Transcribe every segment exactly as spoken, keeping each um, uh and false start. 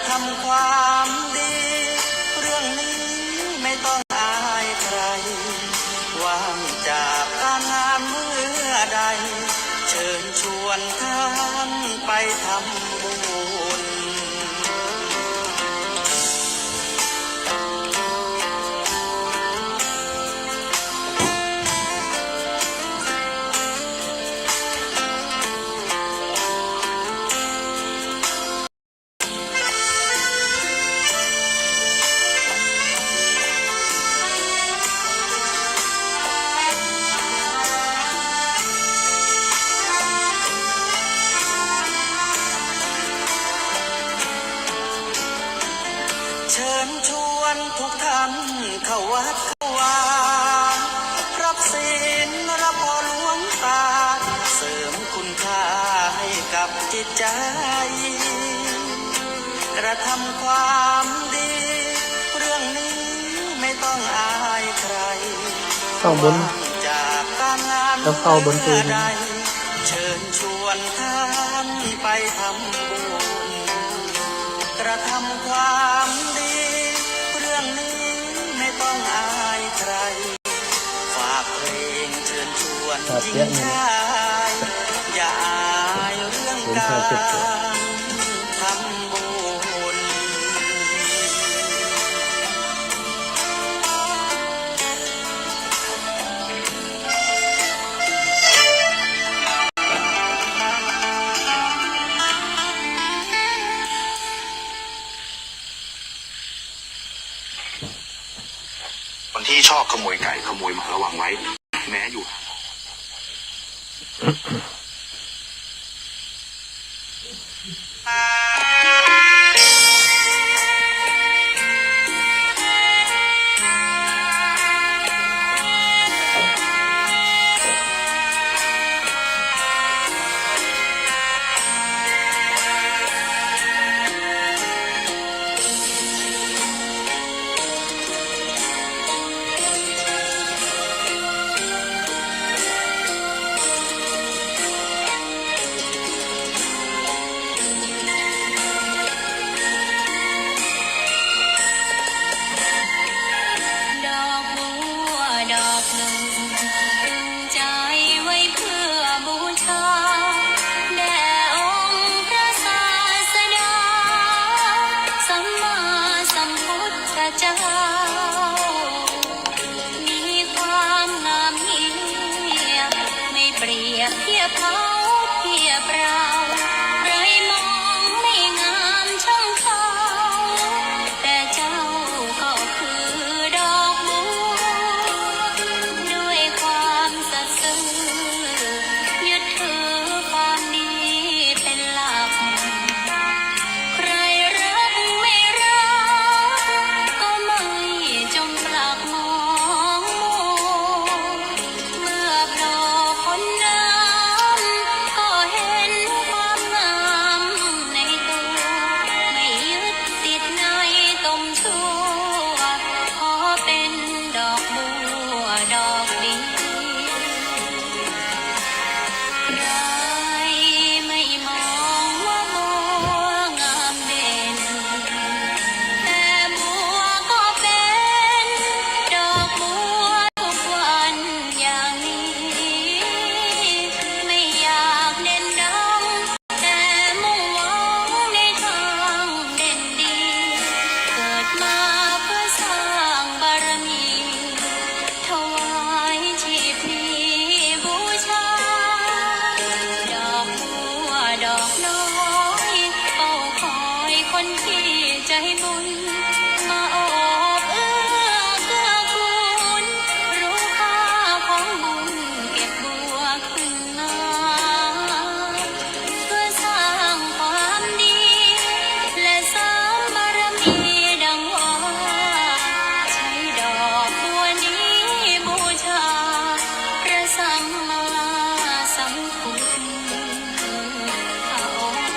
ทำความดี เรื่องนี้ไม่ต้องอายใคร ว่างจากการงานเมื่อใด เชิญชวนท่านไปทำบุญ เชิญชวนทุกท่านเข้าวัดเข้าวา รับศีลรับพรหลวงตา เสริมคุณค่าให้กับจิตใจ กระทำความดี เรื่องนี้ไม่ต้องอายใคร เข้าบน ว่างจากการงาน แล้วเข้าบน เมื่อใด เชิญชวนท่านไปทำบุญ กระทำความดี เรื่องนี้ไม่ต้องอายใคร ฝากเพลงเชิญชวนหญิงชาย อย่าอายเรื่องการทำบุญ คนที่ชอบขโมยไก่ขโมยหมาระวังไว้ แม้อยู่ ดอกบัวดอกหนึ่ง ตรึงใจไว้เพื่อบูชา แด่องค์พระศาสดา สัมมาสัมพุทธเจ้า มีความงามเยี่ยม ไม่เปรียบเทียบเขาเทียบเรา ใครมองไม่งามช่างเขา แต่เจ้าก็คือดอกบัว ด้วยความสัตย์ซื่อ ยึดถือความดีเป็นหลัก ใครรักไม่รัก ก็ไม่จงปลักมองมัว เมื่อโผล่พ้นน้ำ ก็เห็นความงามในตัว ไม่ยึดติดในตมชั่ว ขอเป็นดอกบัวดอกเดียว ใครไม่มองว่าบัวงามเด่น แต่บัวก็เป็นดอกบัวทุกวันอย่างนี้ ไม่อยากเด่นดัง แต่มุ่งหวังในทางเด่นดี เกิดมาเพื่อสร้างบารมี ถวายชีพนี้บูชา ดอกบัวดอกน้อย เฝ้าคอยคนที่ใจบุญ มาโอบเอื้อเกื้อกูล รู้ค่าของบุญเก็บบัวขึ้นมา เพื่อสร้างความดี และเสริมบารมีดังว่า ใช้ดอกบัวนี้บูชา พระสัมมาสัมพุทธองค์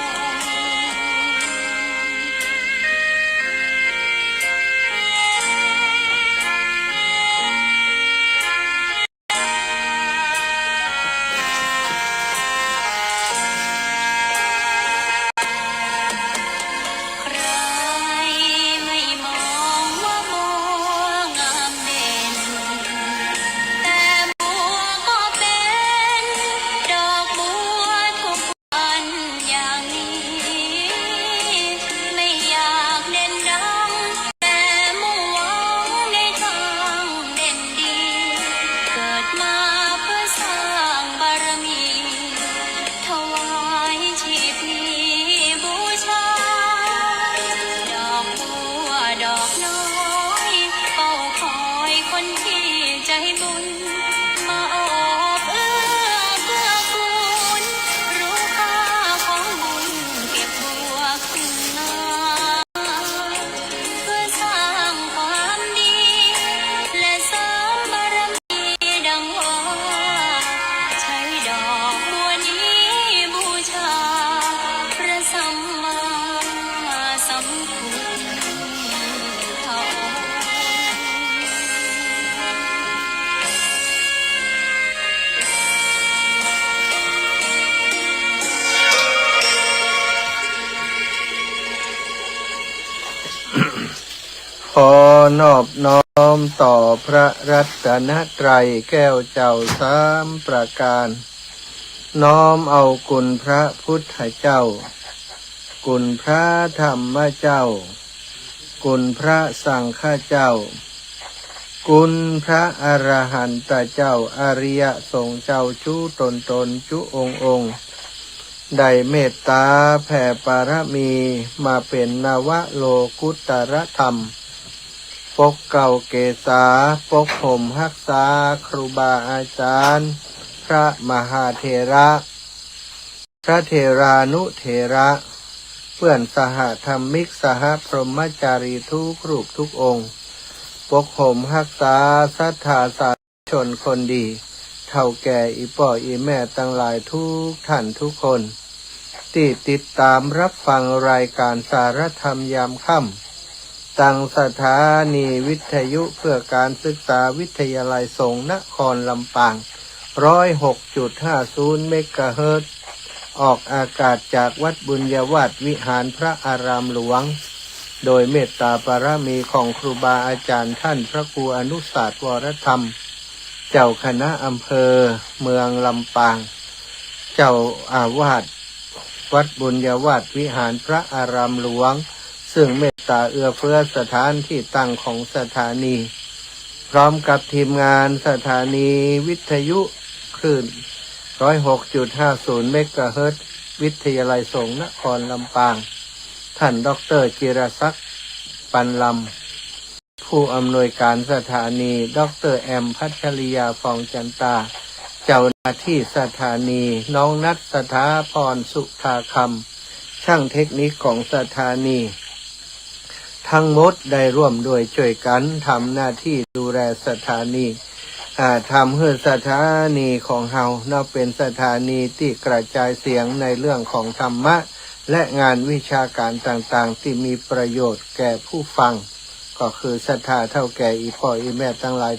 ขอนอบน้อมต่อพระรัตนตรัยแก้วเจ้าสามประการ น้อมเอาคุณพระพุทธเจ้า คุณพระธรรมเจ้า คุณพระสังฆเจ้า คุณพระอรหันตเจ้า อริยสงฆ์เจ้าจุ๊ต๋นๆ จุ๊องค์ๆ ได้เมตต๋าแผ่ปารมีมาเป๋นนวโลกุตตรธรรม ปกเกล้าเกษา ปกห่มฮักษาครูบาอาจ๋ารย์ พระมหาเถระ พระเถรานุเถระ เปื้อนสหธรรมิก สหพรหมจารีทุกรูปทุกองค์ ปกห่มฮักษาศรัทธาสาธุชนคนดี เฒ่าแก่อี่ป้ออี่แม่ตังหลายทุกท่านทุกคน ตี้ติดต๋ามฮับฟังรายก๋านสารธรรมยามค่ำ ตังสถานีวิทยุเพื่อการศึกษาวิทยาลัยสงฆ์นครลำปาง ร้อยหกจุดห้าศูนย์เมกะเฮิรตซ์ ออกอากาศจากวัดบุญญาวาสวิหารพระอารามหลวง โดยเมตต๋าปารมีของครูบาอาจ๋ารย์ต้านพระครูอนุสาสน์วรธรรม เจ้าคณะอำเภอเมืองลำปาง เจ้าอาวาสวัดบุญญาวาสวิหารพระอารามหลวง ซึ่งเมตต๋าเอื้อเฟื้อสถานตี้ตั้งของสถานี พร้อมกับทีมงานสถานีวิทยุคลื่น ร้อยหกจุดห้าศูนย์เมกะเฮิรตซ์ วิทยาลัยสงฆ์นครลำปาง ต้านด็อกเตอร์จิรศักดิ์ ปันลำ ผู้อำนวยก๋านสถานี ด็อกเตอร์แอม พัชริยา ฟองจันตา เจ้าหน้าตี้สถานี น้องนัท สถาพร สุธาคำ จ้างเทคนิคของสถานี ตังหมดได้ร่วมด้วยจ้วยกั๋นทำหน้าตี้ดูแลสถานี อ่า ทำหื้อสถานีของเฮาเนาะ เป๋นสถานีตี้กระจายเสียงในเรื่องของธรรมะ และงานวิชาก๋านต่างๆ ตี้มีประโยชน์แก่ผู้ฟัง ก็คือศรัทธาเฒ่าแก่อี่ป้ออี่แม่ตังหลาย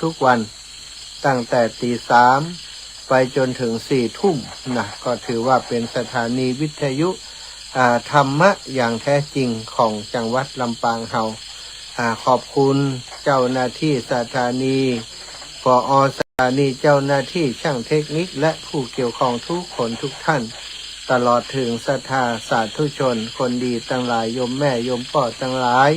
ทุกๆ วัน ตั้งแต่ตี๋สามไปจ๋นเถิงสี่ทุ่มนะ ก็ถือว่าเป๋นสถานีวิทยุ อ่า ธรรมะอย่างแท้จริงของจังหวัดลำปางเฮา อ่า ขอบคุณเจ้าหน้าตี้สถานี ผอ.สถานี เจ้าหน้าตี้จ้างเทคนิค และผู้เกี่ยวข้องทุกคนทุกท่าน ตลอดเถิงศรัทธาสาธุชนคนดีตังหลาย โยมแม่โยมป้อตังหลาย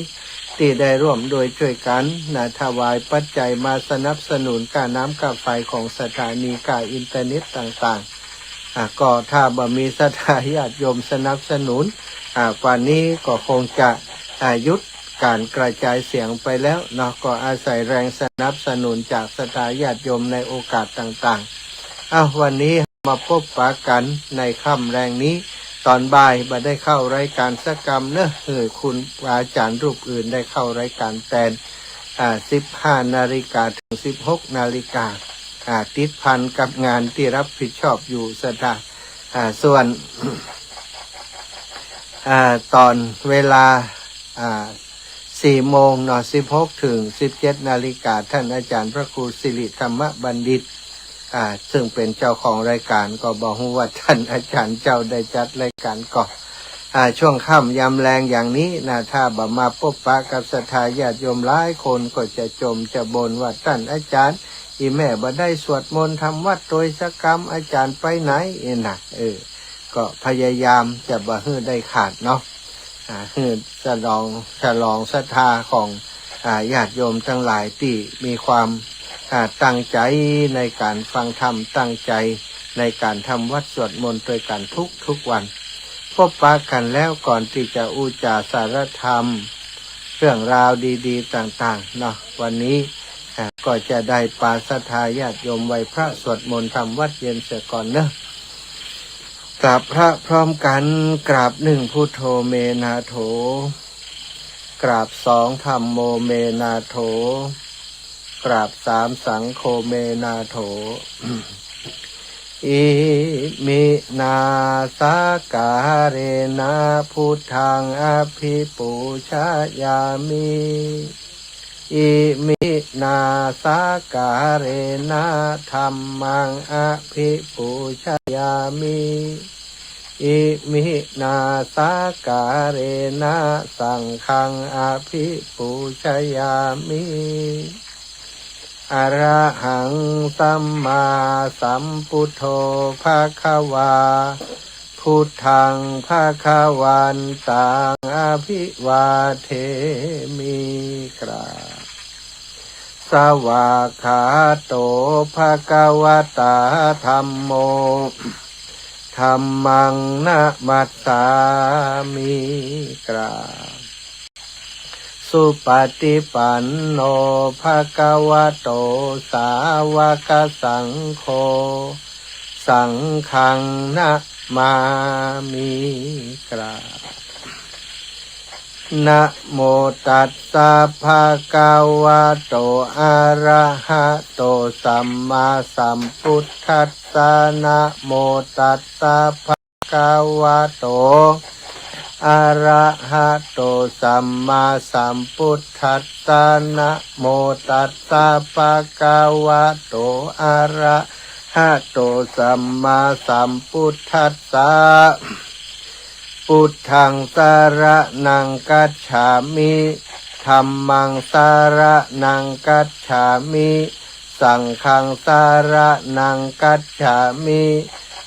ตี้ได้ร่วมด้วยจ้วยกั๋นนะ ถวายปัจจัยมาสนับสนุนก้าน้ำก้าไฟของสถานี ก้าอินเทอร์เน็ตต่างๆ อ่า ก็ถ้าบ่มีศรัทธาญาติโยมสนับสนุน อ่า ป่านนี้ก็คงจะ อ่า หยุดก๋านกระจายเสียงไปแล้วเนาะ ก็อาศัยแรงสนับสนุนจากศรัทธาญาติโยมในโอกาสต่างๆ เอ้า วันนี้มาปบปะกั๋นในค่ำแลงนี้ ต๋อนบ่ายบ่ได้เข้ารายก๋านสักกำเนาะ หื้อคุณอาจ๋ารย์รูปอื่นได้เข้ารายก๋านแตน อ่า สิบห้านาฬิกาเถิงสิบหกนาฬิกา อ่า ติดพันกับงานตี้ฮับผิดชอบอยู่ศรัทธา อ่า ส่วน อ่า ต๋อนเวลา อ่า สี่โมงเนาะ สิบหกเถิงสิบเจ็ดนาฬิกา ต้านอาจ๋ารย์พระครูสิริธรรมบัณฑิต อ่า ซึ่งเป๋นเจ้าของรายก๋าน ก็บ่ฮู้ว่าต้านอาจ๋ารย์เจ้าได้จัดรายก๋านก่อ อ่า ช่วงค่ำยามแลงอย่างนี้นะ ถ้าบ่มาปบปะกับศรัทธาญาติโยมหลายคนก็จะจ่มจะบ่นว่าต้านอาจ๋ารย์ อี่แม่บ่ได้สวดมนต์ทำวัตรตวยสักกำ อาจ๋ารย์ไปไหน เอ็นะ เออ ก็พยายามจะบ่หื้อได้ขาดเนาะ อ่า หื้อฉลอง ฉลองศรัทธาของ อ่า ญาติโยมตังหลายตี้มีความ อ่า ตั้งใจ๋ในก๋านฟังธรรม ตั้งใจ๋ในก๋านทำวัตรสวดมนต์ตวยกั๋นทุกๆ วัน ปบปะกั๋นแล้วก่อนตี้จะอู้จ๋าสารธรรม เรื่องราวดีๆ ต่างๆ เนาะ วันนี้ อ่า ก็จะได้ปาศรัทธาญาติโยมไหว้พระสวดมนต์ทำวัตรเย็นเสียก่อนเนาะ กราบพระพร้อมกั๋น กราบหนึ่ง พุทโธ เม นาโถ กราบสอง ธัมโม เม นาโถ กราบสาม สังโฆ เม นาโถ อิมินา สการะนะ พุทธัง อภิปูชยามิ อิมินา สการะนะ ธัมมัง อภิปูชยามิ Iminā sakkārena saṅghaṃ abhipūjayāmi. Arahaṃ sammāsambuddho bhagavā, buddhaṃ bhagavantaṃ abhivādemi. กราบ Svākkhāto bhagavatā dhammo, dhammaṃ namassāmi. กราบ Supaṭipanno bhagavato sāvakasaṅgho, saṅghaṃ namāmi. กราบ Namo tassa bhagavato arahato sammāsambuddhassa. Namo tassa bhagavato arahato sammāsambuddhassa. Namo tassa bhagavato arahato sammāsambuddhassa. Buddhaṃ saraṇaṃ gacchāmi. Dhammaṃ saraṇaṃ gacchāmi. Saṅghaṃ saraṇaṃ gacchāmi.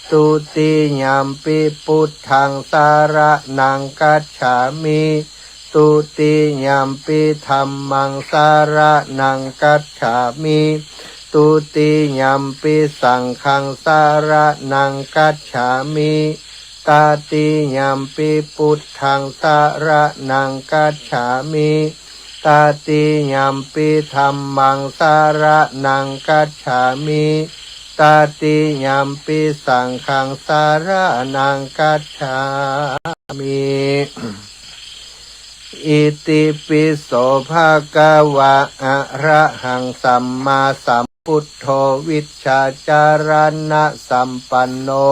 Dutiyampi buddhaṃ saraṇaṃ gacchāmi. Dutiyampi dhammaṃ saraṇaṃ gacchāmi. Dutiyampi saṅghaṃ saraṇaṃ gacchāmi. Tatiyampi buddhaṃ saraṇaṃ gacchāmi. Tatiyampi dhammaṃ saraṇaṃ gacchāmi. Tatiyampi saṅghaṃ saraṇaṃ gacchāmi. Itipi so bhagavā arahaṃ sammāsambuddho vijjācaraṇasampanno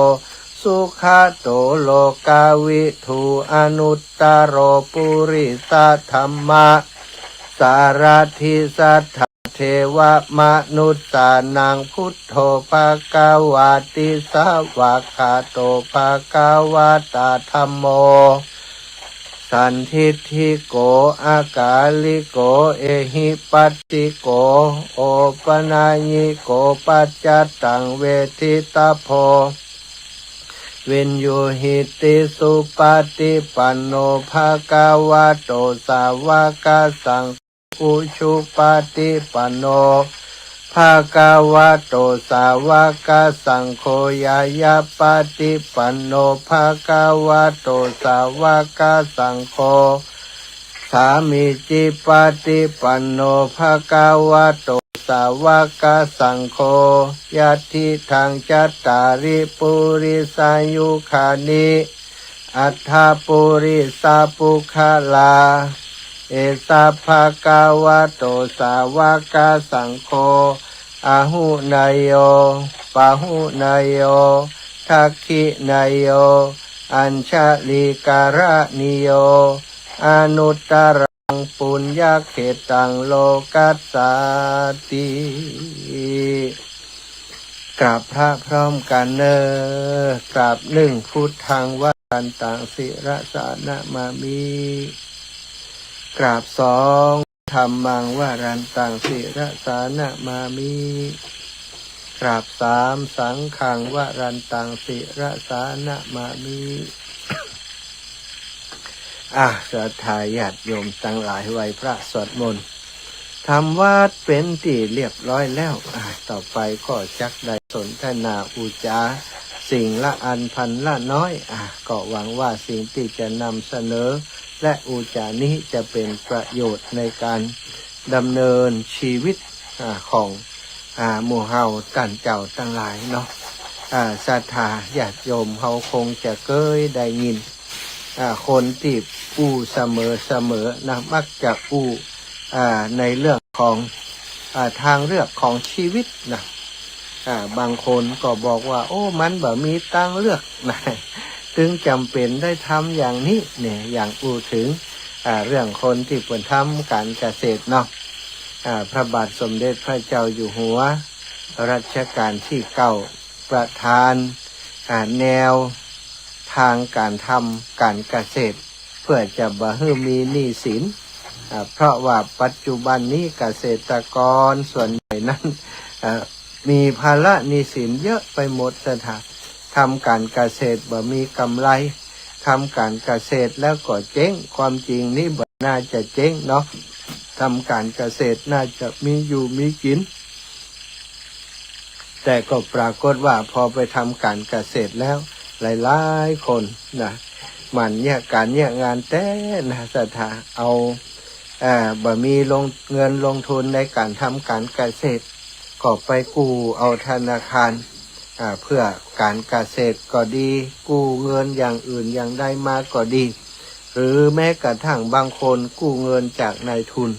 sugato lokavidū anuttaro purisadammasārathi satthā devamanussānaṃ buddho bhagavāti. Svākkhāto bhagavatā dhammo sandiṭṭhiko akāliko ehipassiko opanayiko paccattaṃ veditabbo viññūhīti. Supaṭipanno bhagavato sāvakasaṅgho, ujupaṭipanno bhagavato sāvakasaṅgho, ñāyapaṭipanno bhagavato sāvakasaṅgho, sāmīcipaṭipanno bhagavato sāvakasaṅgho, yadidaṃ cattāri purisayugāni aṭṭha purisapuggalā, esa bhagavato sāvakasaṅgho, āhuneyyo pāhuneyyo dakkhiṇeyyo añjalikaraṇīyo anuttaraṃ puññakkhettaṃ lokassāti. กราบพระพร้อมกันเน่อ กราบ หนึ่ง Buddhaṃ varantaṃ sirasā namāmi. กราบ สอง Dhammaṃ varantaṃ sirasā namāmi. กราบ สาม Saṅghaṃ varantaṃ sirasā namāmi. อ่ะ ศรัทธาญาติโยมตังหลาย ไหว้พระสวดมนต์ ทำวัตรเป๋นตี้เรียบร้อยแล้ว อ่ะ ต่อไปก็จักได้สนทนาอุจจาสิ่งละอันพันละน้อย อ่ะ ก็หวังว่าสิ่งตี้จะนำเสนอ และอุจจานี้จะเป๋นประโยชน์ในก๋านดำเนินชีวิต อ่า ของ อ่า หมู่เฮาต้านเจ้าตังหลายเนาะ อ่า ศรัทธาญาติโยมเฮาคงจะเกยได้ยิน อ่า คนตี้อู้เสมอๆ นะ มักจะอู้ อ่า ในเรื่องของ อ่า ทางเลือกของชีวิตนะ อ่า บางคนก็บอกว่า โอ้ มันบ่มีตางเลือกนะ ตึงจ๋ำเป๋นได้ทำอย่างนี้เนี่ย อย่างอู้เถิง อ่า เรื่องคนตี้เปิ้นทำก๋านเกษตรเนาะ อ่า พระบาทสมเด็จพระเจ้าอยู่หัวรัชกาลตี้เก้า ประทาน อ่า แนว ทางก๋านทำก๋านเกษตร เพื่อจะบ่หื้อมีหนี้สิน อ่า เพราะว่าปัจจุบันนี้เกษตรกรส่วนใหญ่นั้น เอ่อ มีภาระหนี้สินเยอะไปหมด ศรัทธา ทำก๋านเกษตรบ่มีก๋ำไร ทำก๋านเกษตรแล้วก็เจ๊ง ความจริงนี่บ่น่าจะเจ๊งเนาะ ทำก๋านเกษตรน่าจะมีอยู่มีกิ๋น แต่ก็ปรากฏว่าพอไปทำก๋านเกษตรแล้ว หลายๆ คนนะ หมั่นเยียะก๋านเยียะงานแต๊นะ ศรัทธา เอา อ่า บ่มีลง เงินลงทุนในก๋านทำก๋านเกษตร ก็ไปกู้เอาธนาคาร อ่า เพื่อก๋านเกษตรก็ดี กู้เงินอย่างอื่นอย่างใดมาก็ดี หรือแม้กระทั่งบางคนกู้เงินจากนายทุน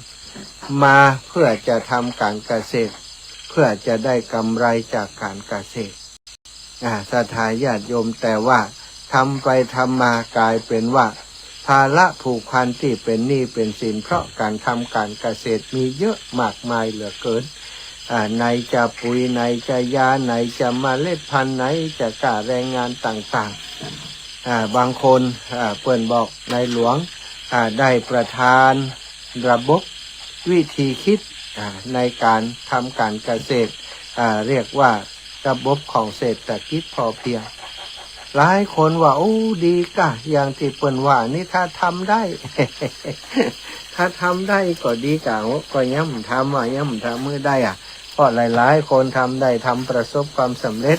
มาเพื่อจะทำก๋านเกษตร เพื่อจะได้ก๋ำไรจากก๋านเกษตร อ่า ศรัทธาญาติโยม แต่ว่าทำไปทำมากลายเป๋นว่า ภาระผูกพันตี้เป๋นหนี้เป๋นสิน เพราะก๋านทำก๋านเกษตรมีเยอะมากมายเหลือเกิน อ่า ไหนจะปุ๋ย ไหนจะยา ไหนจะเมล็ดพันธุ์ ไหนจะก้าแรงงานต่างๆ อ่า บางคน อ่า เปิ้นบอกในหลวง อ่า ได้ประทานระบบวิธีคิด อ่า ในก๋านทำก๋านเกษตร อ่า เรียกว่าระบบของเศรษฐกิจพอเพียง หลายคนว่า โอ้ ดีก้า อย่างตี้เปิ้นว่านี่ ถ้าทำได้ ถ้าทำได้ก็ดีก้า ก็ย้ำทำ ว่าย้ำทำหื้อได้อะ เพราะหลายๆ คนทำได้ ทำประสบความสำเร็จ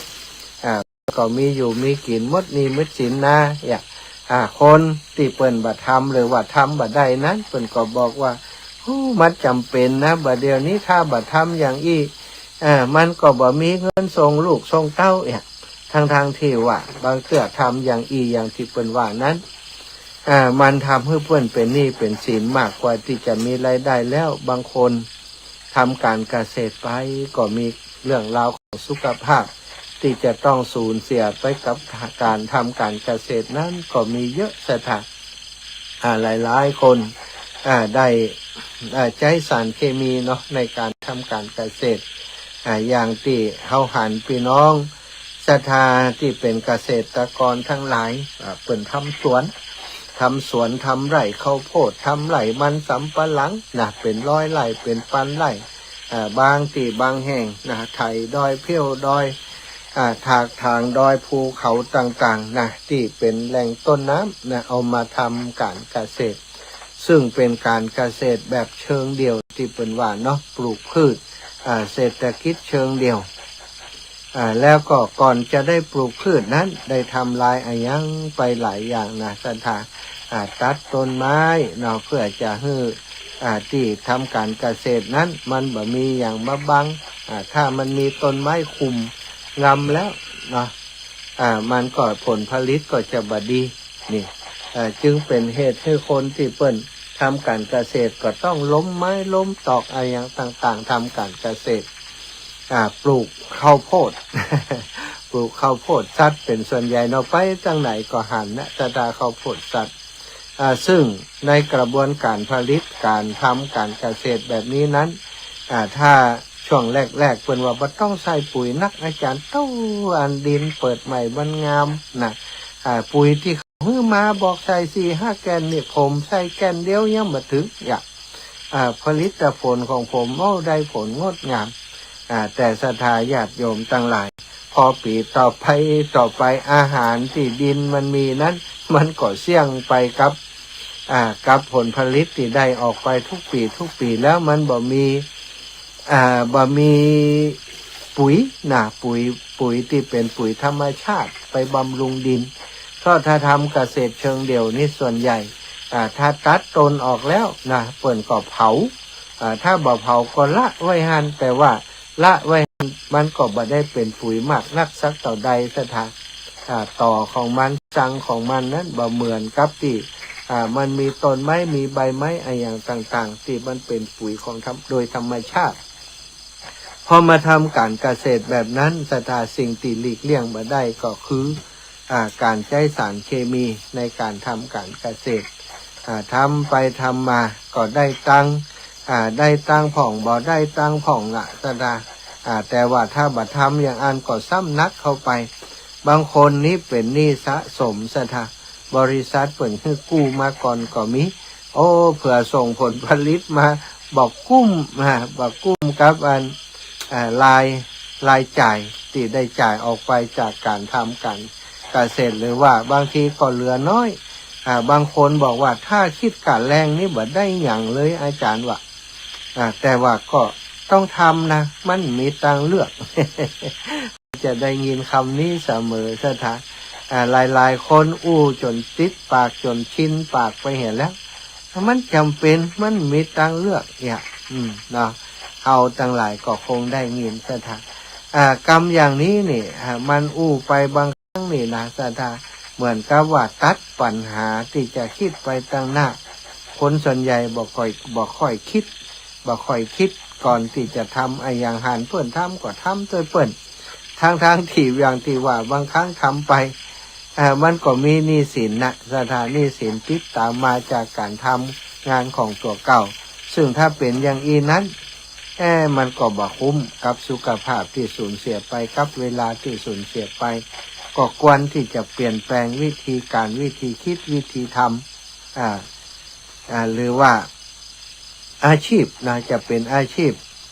อ่า ก็มีอยู่มีกิ๋น หมดหนี้หมดสินนา อย่าง อ่า คนตี้เปิ้นบ่ทำ หรือว่าทำบ่ได้นั้น เปิ้นก็บอกว่า โอ้ มันจ๋ำเป๋นนะ บ่าเดี่ยวนี้ถ้าบ่ทำอย่างอี้ อ่า มันก็บ่มีเงินส่งลูกส่งเต้า อย่าง ทั้งๆ ตี้ว่าบางเตื้อทำอย่างอี้อย่างตี้เปิ้นว่านั้น อ่า มันทำหื้อเปิ้นเป๋นหนี้เป๋นสินมากกว่าตี้จะมีรายได้ แล้วบางคนทำก๋านเกษตรไปก็มีเรื่องราวของสุขภาพ ตี้จะต้องสูญเสียไปกับก๋านทำก๋านเกษตรนั้นก็มีเยอะ ศรัทธา อ่า หลายๆ คน อ่า ได้ อ่า ใจ๊สารเคมีเนาะ ในก๋านทำก๋านเกษตร อ่า อย่างตี้เฮาหันพี่น้องศรัทธาตี้เป๋นเกษตรกรทั้งหลาย อ่า เปิ้นทำสวน ทำสวน ทำไร่ข้าวโพด ทำไร่มันสำปะหลังนะ เป๋นร้อยไร่ เป๋นปันไร่ อ่า บางตี้บางแห่งนะ ไถดอย เผี้ยวดอย อ่า ถากถางดอยภูเขาต่างๆ นะ ตี้เป๋นแหล่งต้นน้ำนะ เอามาทำก๋านเกษตร ซึ่งเป๋นก๋านเกษตรแบบเชิงเดี่ยวตี้เปิ้นว่าเนาะ ปลูกพืช อ่า เศรษฐกิจเชิงเดี่ยว อ่า แล้วก็ก่อนจะได้ปลูกพืชนั้น ได้ทำลายอะหยังไปหลายอย่างนะ ศรัทธา อ่า ตัดต้นไม้เนาะ เพื่อจะหื้อ อ่า ตี้ทำก๋านเกษตรนั้น มันบ่มีอะหยังมาบัง อ่า ถ้ามันมีต้นไม้คุมงำแล้วเนาะ อ่า มันก็ผลผลิตก็จะบ่ดี นี่ อ่า จึงเป๋นเหตุหื้อคนตี้เปิ้นทำก๋านเกษตรก็ต้องล้มไม้ล้มตอกอะหยังต่างๆ ทำก๋านเกษตร อ่า ปลูกข้าวโพด ปลูกข้าวโพดสัตว์เป๋นส่วนใหญ่เนาะ ไปตางไหนก็หันนะ ศรัทธา ข้าวโพดสัตว์ อ่า ซึ่งในกระบวนก๋านผลิต ก๋านทำก๋านเกษตรแบบนี้นั้น อ่า ถ้าช่วงแรกๆ เปิ้นว่าบ่ต้องใส่ปุ๋ยนัก อาจ๋ารย์ เต้าอันดินเปิดใหม่มันงามนะ อ่า ปุ๋ยตี้เขาหื้อมาบอกใส่สี่ห้าแก่นนี่ ผมใส่แก่นเดียวยังบ่เถิง อย่าง อ่า ผลิตผลของผม โอ้ ได้ผลงดงาม อ่า แต่ศรัทธาญาติโยมตังหลาย พอปี๋ต่อไป ต่อไป อาหารตี้ดินมันมีนั้น มันก็เสี้ยงไปกับ อ่า กับผลผลิตตี้ได้ออกไปทุกปี๋ ทุกปี๋ แล้วมันบ่มี อ่า บ่มีปุ๋ยนะ ปุ๋ย ปุ๋ยตี้เป๋นปุ๋ยธรรมชาติไปบำรุงดิน เพราะถ้าทำเกษตรเชิงเดี่ยวนี่ส่วนใหญ่ อ่า ถ้าตัดต้นออกแล้วนะ เปิ้นก็เผา อ่า ถ้าบ่เผาก็ละไว้หั้น แต่ว่าละไว้หั้นมันก็บ่ได้เป๋นปุ๋ยมากนักสักเต้าใด ศรัทธา อ่า ตอของมัน สังของมันนั้นบ่เหมือนกับตี้ อ่า มันมีต้นไม้ มีใบไม้อะหยังต่างๆ ตี้มันเป๋นปุ๋ยของธรรม- โดยธรรมชาติ พอมาทำก๋านเกษตรแบบนั้น ศรัทธา สิ่งตี้หลีกเลี่ยงบ่ได้ก็คือ อ่า ก๋านใจ๊สารเคมีในก๋านทำก๋านเกษตร อ่า ทำไปทำมาก็ได้ตังค์ อ่า ได้ตังค์พ่อง บ่ได้ตังค์พ่องละ ศรัทธา อ่า แต่ว่าถ้าบ่ทำอย่างอั้นก็ซ้ำหนักเข้าไป บางคนนี่เป๋นหนี้สะสมศรัทธา บริษัทเปิ้นหื้อกู้มาก่อนก็มี โอ้ เผื่อส่งผลผลิตมาบ่กุ้ม อ่า บ่กุ้มกับอัน อ่า ราย รายจ่ายตี้ได้จ่ายออกไปจากก๋านทำก๋านเกษตร หรือว่าบางทีก็เหลือน้อย อ่า บางคนบอกว่าถ้าคิดก้าแรงนี่บ่ได้หยังเลยอาจ๋ารย์ว่า อ่า แต่ว่าก็ต้องทำนะ มันมีตางเลือก จะได้ยินกำนี้เสมอศรัทธา อ่า หลายๆ คนอู้จ๋นติดปากจ๋นชินปากไปหั้นแล้ว มันจ๋ำเป๋น มันมีตางเลือกเนี่ย อืม เนาะ เฮาตังหลายก็คงได้ยินศรัทธา อ่า กำอย่างนี้นี่ อ่า มันอู้ไปบางครั้งนี่นะศรัทธา เหมือนกับว่าตัดปัญหาตี้จะคิดไปตางหน้า คนส่วนใหญ่บ่ค่อย บ่ค่อยคิด บ่ค่อยคิดก่อนตี้จะทำ อะหยังหันเปิ้นทำก็ทำตวยเปิ้น ทั้งๆ ตี้อย่างตี้ว่าบางครั้งทำไป เอ่อ มันก็มีหนี้สินนะศรัทธา หนี้สินติดตามมาจากก๋านทำงานของตั๋วเก่า ซึ่งถ้าเป๋นอย่างอี้นั้น เอ๊ะ มันก็บ่คุ้มกับสุขภาพตี้สูญเสียไป กับเวลาตี้สูญเสียไป ก็ควรตี้จะเปลี่ยนแปลงวิธีก๋าน วิธีคิด วิธีทำ อ่า อ่า หรือว่าอาชีพนะ จะเป๋นอาชีพ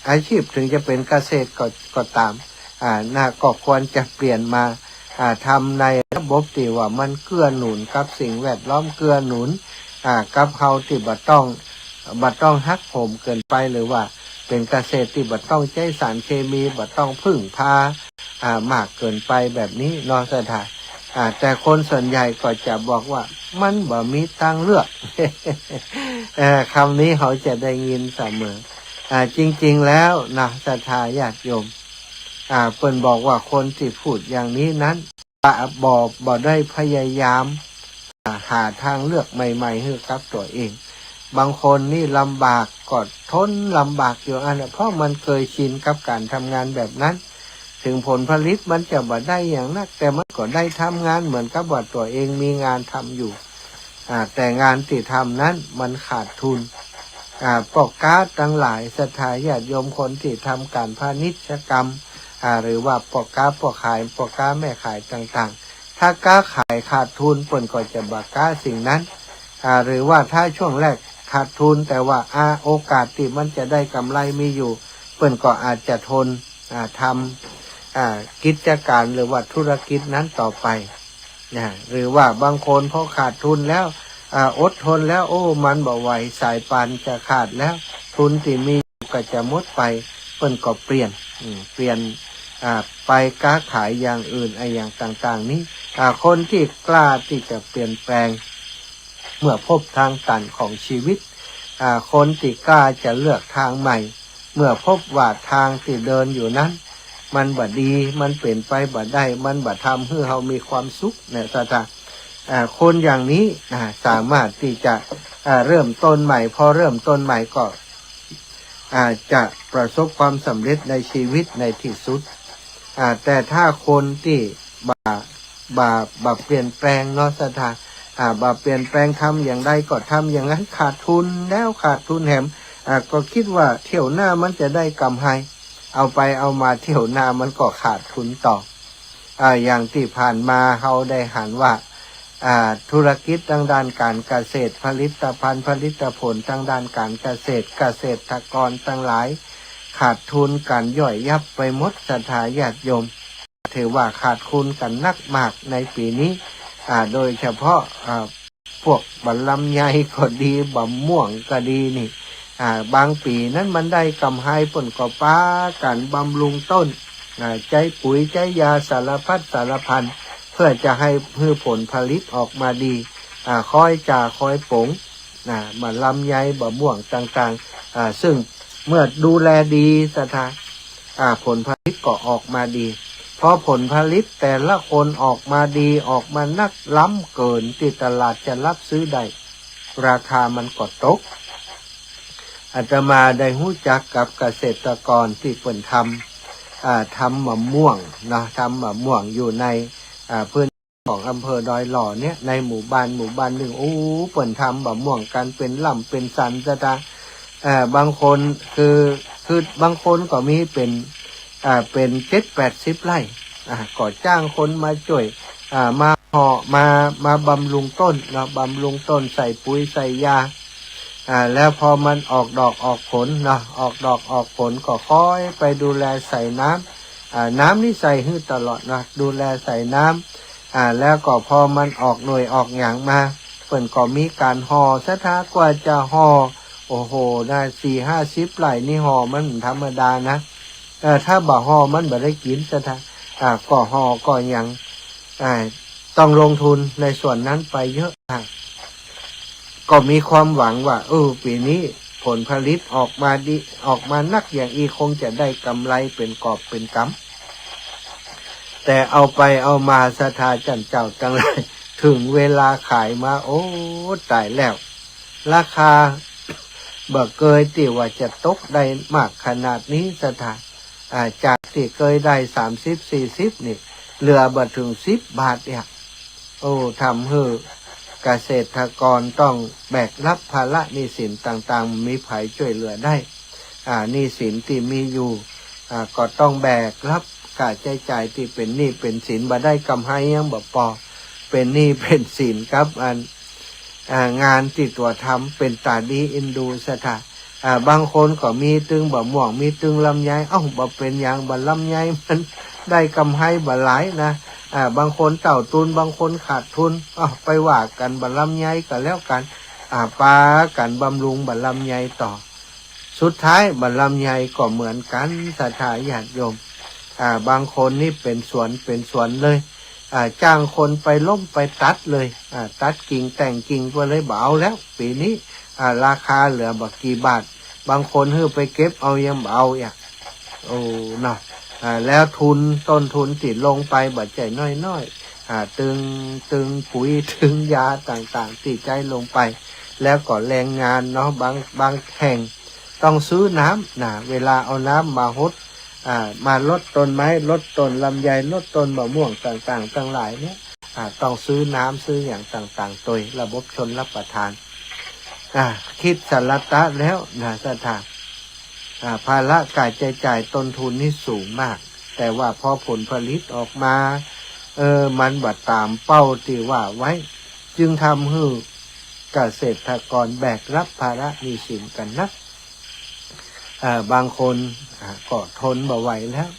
อาชีพถึงจะเป๋นเกษตรก็ ก็ตาม อ่า นะ ก็ควรจะเปลี่ยนมา อ่า ทำในระบบตี้ว่ามันเกื้อหนุนกับสิ่งแวดล้อม เกื้อหนุน อ่า กับเฮาตี้บ่ต้อง บ่ต้องหักโหมเกินไป หรือว่าเป๋นเกษตรตี้บ่ต้องใจ๊สารเคมี บ่ต้องพึ่งพา อ่า มากเกินไปแบบนี้เนาะศรัทธา อ่า แต่คนส่วนใหญ่ก็จะบอกว่ามันบ่มีตางเลือก เอ่อ กำนี้เฮาจะได้ยินเสมอ อ่า จริงๆ แล้วนะศรัทธาญาติโยม อ่า เปิ้นบอกว่าคนตี้พูดอย่างนี้นั้น บ่ บ่ บ่ได้พยายาม อ่า หาตางเลือกใหม่ๆ หื้อกับตั๋วเอง บางคนนี่ลำบากก็ทนลำบากอยู่อั้นน่ะ เพราะมันเกยชินกับก๋านทำงานแบบนั้น ถึงผลผลิตมันจะบ่ได้หยังนัก แต่มันก็ได้ทำงานเหมือนกับว่าตั๋วเองมีงานทำอยู่ อ่า แต่งานตี้ทำนั้นมันขาดทุน อ่า ป้อก๊าตังหลาย ศรัทธาญาติโยม คนตี้ทำก๋านพาณิชยกรรม อ่า หรือว่าป้อก๊าป้อขาย ป้อก๊าแม่ขายต่างๆ ถ้าก๊าขายขาดทุน เปิ้นก็จะบ่ก๊าสิ่งนั้น อ่า หรือว่าถ้าช่วงแรกขาดทุน แต่ว่า อ่า โอกาสตี้มันจะได้กำไรมีอยู่ เปิ้นก็อาจจะทน อ่า ทำ อ่า กิจก๋านหรือว่าธุรกิจนั้นต่อไป นะ หรือว่าบางคนพอขาดทุนแล้ว อ่า อดทนแล้ว โอ้ มันบ่ไหว สายปานจะขาดแล้ว ทุนตี้มีอยู่ก็จะหมดไป เปิ้นก็เปลี่ยน อืม เปลี่ยน อ่า ไปก๊าขายอย่างอื่น อะหยังต่างๆ นี้ อ่า คนตี้กล้าตี้จะเปลี่ยนแปลง เมื่อพบตางตันของชีวิต อ่า คนตี้กล้าจะเลือกตางใหม่ เมื่อพบว่าตางตี้เดินอยู่นั้น มันบ่ดี มันเป๋นไปบ่ได้ มันบ่ทำหื้อเฮามีความสุขนะศรัทธา อ่า คนอย่างนี้นะ สามารถตี้จะ อ่า เริ่มต้นใหม่ พอเริ่มต้นใหม่ก็ อ่า จะประสบความสำเร็จในชีวิตในตี้สุด อ่า แต่ถ้าคนตี้บ่ บ่ บ่เปลี่ยนแปลงเนาะศรัทธา อ่า บ่เปลี่ยนแปลง ทำอย่างใดก็ทำอย่างนั้น ขาดทุนแล้วขาดทุนแหม อ่า ก็กึ๊ดว่าเที่ยวหน้ามันจะได้กำไร เอาไปเอามาเที่ยวหน้ามันก็ขาดทุนต่อ อ่า อย่างตี้ผ่านมาเฮาได้หันว่า อ่า ธุรกิจตางด้านก๋านเกษตร ผลิตภัณฑ์ ผลิตผลตางด้านก๋านเกษตร เกษตรกรตังหลาย ขาดทุนกั๋นย่อยยับไปหมด ศรัทธาญาติโยม ถือว่าขาดทุนกั๋นนักมากในปี๋นี้ อ่า โดยเฉพาะ อ่า พวกบ่าลำไยก็ดี บ่าม่วงก็ดีนี่ อ่า บางปี๋นั้นมันได้กำไร เปิ้นก็ปากั๋นบำรุงต้น อ่า ใจ๊ปุ๋ยใจ๊ยาสารพัดสารพัน เพื่อจะหื้อ หื้อผลผลิตออกมาดี อ่า คอยจ่าคอยป๋ง นะ บ่าลำไย บ่าม่วงต่างๆ อ่า ซึ่งเมื่อดูแลดีศรัทธา อ่า ผลผลิตก็ออกมาดี พอผลผลิตแต่ละคนออกมาดี ออกมานักล้ำเกินตี้ตลาดจะรับซื้อได้ ราคามันก็ตก อาตมาได้ฮู้จักกับเกษตรกรตี้เปิ้นทำ อ่า ทำบ่าม่วงเนาะ ทำบ่าม่วงอยู่ใน อ่า พื้น ของอำเภอดอยหล่อเนี่ย ในหมู่บ้าน หมู่บ้านนึ่ง โอ้ เปิ้นทำบ่าม่วงกั๋นเป๋นล่ำเป๋นสันศรัทธา เอ่อ บางคนคือ คือบางคนก็มีเป๋น เอ่อ เป๋นเจ็ดแปดสิบไร่ อ่า ก็จ้างคนมาจ้วย อ่า มาห่อ มา มาบำรุงต้นเนาะ บำรุงต้น ใส่ปุ๋ยใส่ยา อ่า แล้วพอมันออกดอกออกผลเนาะ ออกดอกออกผลก็คอยไปดูแลใส่น้ำ อ่า น้ำนี่ใส่หื้อตลอดเนาะ ดูแลใส่น้ำ อ่า แล้วก็พอมันออกหน่วยออกหยังมา เปิ้นก็มีก๋านห่อ ศรัทธากว่าจะห่อ โอ้โห นะ สี่ห้าสิบไร่นี่ห่อมันธรรมดานะ เออ ถ้าบ่ห่อมันบ่ได้กิ๋น ศรัทธา อ่า ก็ห่อก็หยัง อ่า ต้องลงทุนในส่วนนั้นไปเยอะนะ ก็มีความหวังว่า เออ ปี๋นี้ผลผลิตออกมาดี ออกมานักอย่างอี้ คงจะได้กำไรเป๋นกอบเป๋นกำ แต่เอาไปเอามา ศรัทธาจั้นเจ้าตังหลาย เถิงเวลาขายมา โอ้ ต๋ายแล้ว ราคาบ่เกยตี้ว่าจะตกได้มากขนาดนี้ ศรัทธา อ่า จากตี้เกยได้สามสิบสี่สิบนี่ เหลือบ่เถิงสิบบาทเนี่ย โอ้ ทำหื้อเกษตรกรต้องแบกรับภาระหนี้สินต่างๆ บ่มีใผจ้วยเหลือได้ อ่า หนี้สินตี้มีอยู่ อ่า ก็ต้องแบกรับค่าใจ๊จ่ายตี้เป๋นหนี้เป๋นสิน บ่ได้กำไรหยังบ่ปอ เป๋นหนี้เป๋นสินกับอัน อ่า งานตี้ตั๋วทำ เป๋นต๋าดีเอ็นดู ศรัทธา อ่า บางคนก็มีตึงบ่าม่วง มีตึงลำไย เอ้า บ่เป๋นหยัง บ่าลำไยมันได้กำไรบ่หลายนะ อ่า บางคนเต้าตุน บางคนขาดทุน เอ้า ไปว่ากั๋น บ่าลำไยก็แล้วกั๋น อ่า ปากั๋นบำรุงบ่าลำไยต่อ สุดท้ายบ่าลำไยก็เหมือนกั๋น ศรัทธาญาติโยม อ่า บางคนนี่เป๋นสวน เป๋นสวนเลย อ่า จ้างคนไปล้มไปตัดเลย อ่า ตัดกิ่งแต่งกิ่งไปเลย บ่เอาแล้ว ปี๋นี้ อ่า ราคาเหลือบ่กี่บาท บางคนหื้อไปเก็บเอายังบ่เอาอีก โอ้ เนาะ อ่า แล้วทุน ต้นทุนตี้ลงไปบ่ใจ้น้อยๆ อ่า ตึง ตึงปุ๋ย ตึงยาต่างๆ ตี้ใจ๊ลงไป แล้วก็แรงงานเนาะ บาง บางแห่งต้องซื้อน้ำนะ เวลาเอาน้ำมาหด อ่า มาลดต้นไม้ ลดต้นลำไย ลดต้นบ่าม่วงต่างๆ ตังหลายเนี่ย อ่า ต้องซื้อน้ำซื้อหยังต่างๆ โดยระบบชลประทาน อ่า กึ๊ดสะหละตะแล้วนะ ศรัทธา อ่า ภาระค่าใจ๊จ่ายต้นทุนนี่สูงมาก แต่ว่าพอผลผลิตออกมา เออ มันบ่ต๋ามเป้าตี้ว่าไว้ จึงทำหื้อเกษตรกรแบกรับภาระหนี้สินกั๋นนัก เอ่อ บางคน อ่า ก็ทนบ่ไหวแล้ว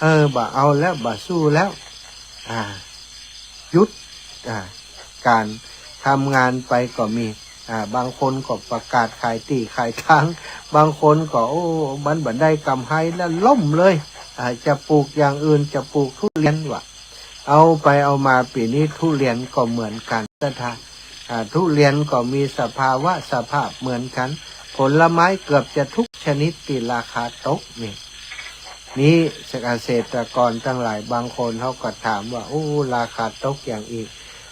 เออ บ่เอาแล้ว บ่สู้แล้ว อ่า หยุด อ่า ก๋านทำงานไปก็มี อ่า บางคนก็ประกาศขายตี้ขายทาง บางคนก็ โอ้ มันบ่ได้กำไรแล้วล้มเลย อ่า จะปลูกอย่างอื่น จะปลูกทุเรียนวะ เอาไปเอามาปี๋นี้ทุเรียนก็เหมือนกั๋น ศรัทธา อ่า ทุเรียนก็มีสภาวะสภาพเหมือนกั๋น ผลไม้เกือบจะทุกชนิดตี้ราคาตกนี่ นี่เกษตรกรตังหลายบางคนเขาก็ถามว่า โอ้ ราคาตกอย่างอี้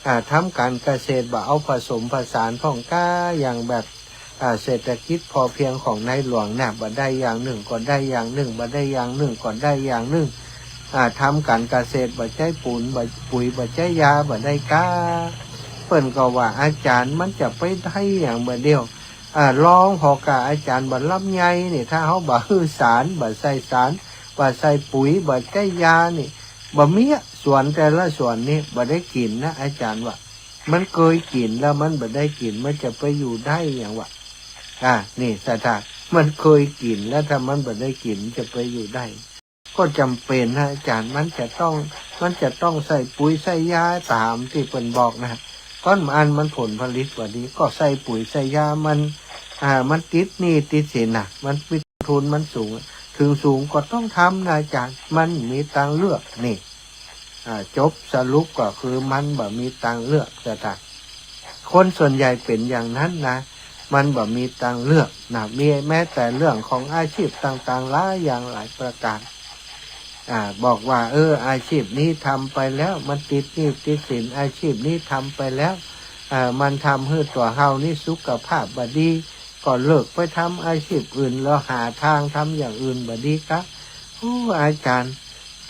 อ่า ทำก๋านเกษตรบ่เอาผสมผสานพ่องก้า อย่างแบบ อ่า เศรษฐกิจพอเพียงของในหลวงเนี่ย บ่ได้อย่างนึ่งก็ได้อย่างนึ่ง บ่ได้อย่างนึ่งก็ได้อย่างนึ่ง อ่า ทำก๋านเกษตรบ่ใจ๊ปู๋น บ่ ปุ๋ย บ่ใจ๊ยา บ่ได้ก้า เปิ้นก็ว่า อาจ๋ารย์ มันจะไปได้อย่างบ่าเดียว อ่า ลองผ่อก้า อาจ๋ารย์ บ่าลำไยนี่ ถ้าเฮาบ่หื้อสาร บ่ใส่สาร บ่ใส่ปุ๋ย บ่ใจ๊ยานี่ บ่มีอะ สวนแต่ละสวนนี่ บ่ได้กิ๋นนะ อาจ๋ารย์ว่า มันเกยกิ๋นแล้วมันบ่ได้กิ๋น มันจะไปอยู่ได้อย่างวะ อ่า นี่ศรัทธา มันเกยกิ๋นแล้ว ถ้ามันบ่ได้กิ๋น จะไปอยู่ได้ ก็จ๋ำเป๋นนะอาจ๋ารย์ มันจะต้อง มันจะต้องใส่ปุ๋ยใส่ยาต๋ามตี้เปิ้นบอกนะ ก้อนอันมันผลผลิตบ่ดี ก็ใส่ปุ๋ยใส่ยา มัน อ่า มันติดหนี้ติดสินนะ มันมีต้นทุนมันสูง เถิงสูงก็ต้องทำนะอาจ๋ารย์ มันมีตางเลือกนี่ อ่า จบสรุปก็คือมันบ่มีตางเลือก ศรัทธา คนส่วนใหญ่เป๋นอย่างนั้นนะ มันบ่มีตางเลือกนะ มีแม้แต่เรื่องของอาชีพต่างๆ หลายอย่างหลายประก๋าน อ่า บอกว่า เออ อาชีพนี้ทำไปแล้ว มันติดหนี้ติดสิน อาชีพนี้ทำไปแล้ว อ่า มันทำหื้อตั๋วเฮานี่สุขภาพบ่ดี ก็เลิกไปทำอาชีพอื่น แล้วหาตางทำอย่างอื่นบ่ดีก๊ะ โอ้ อาจ๋ารย์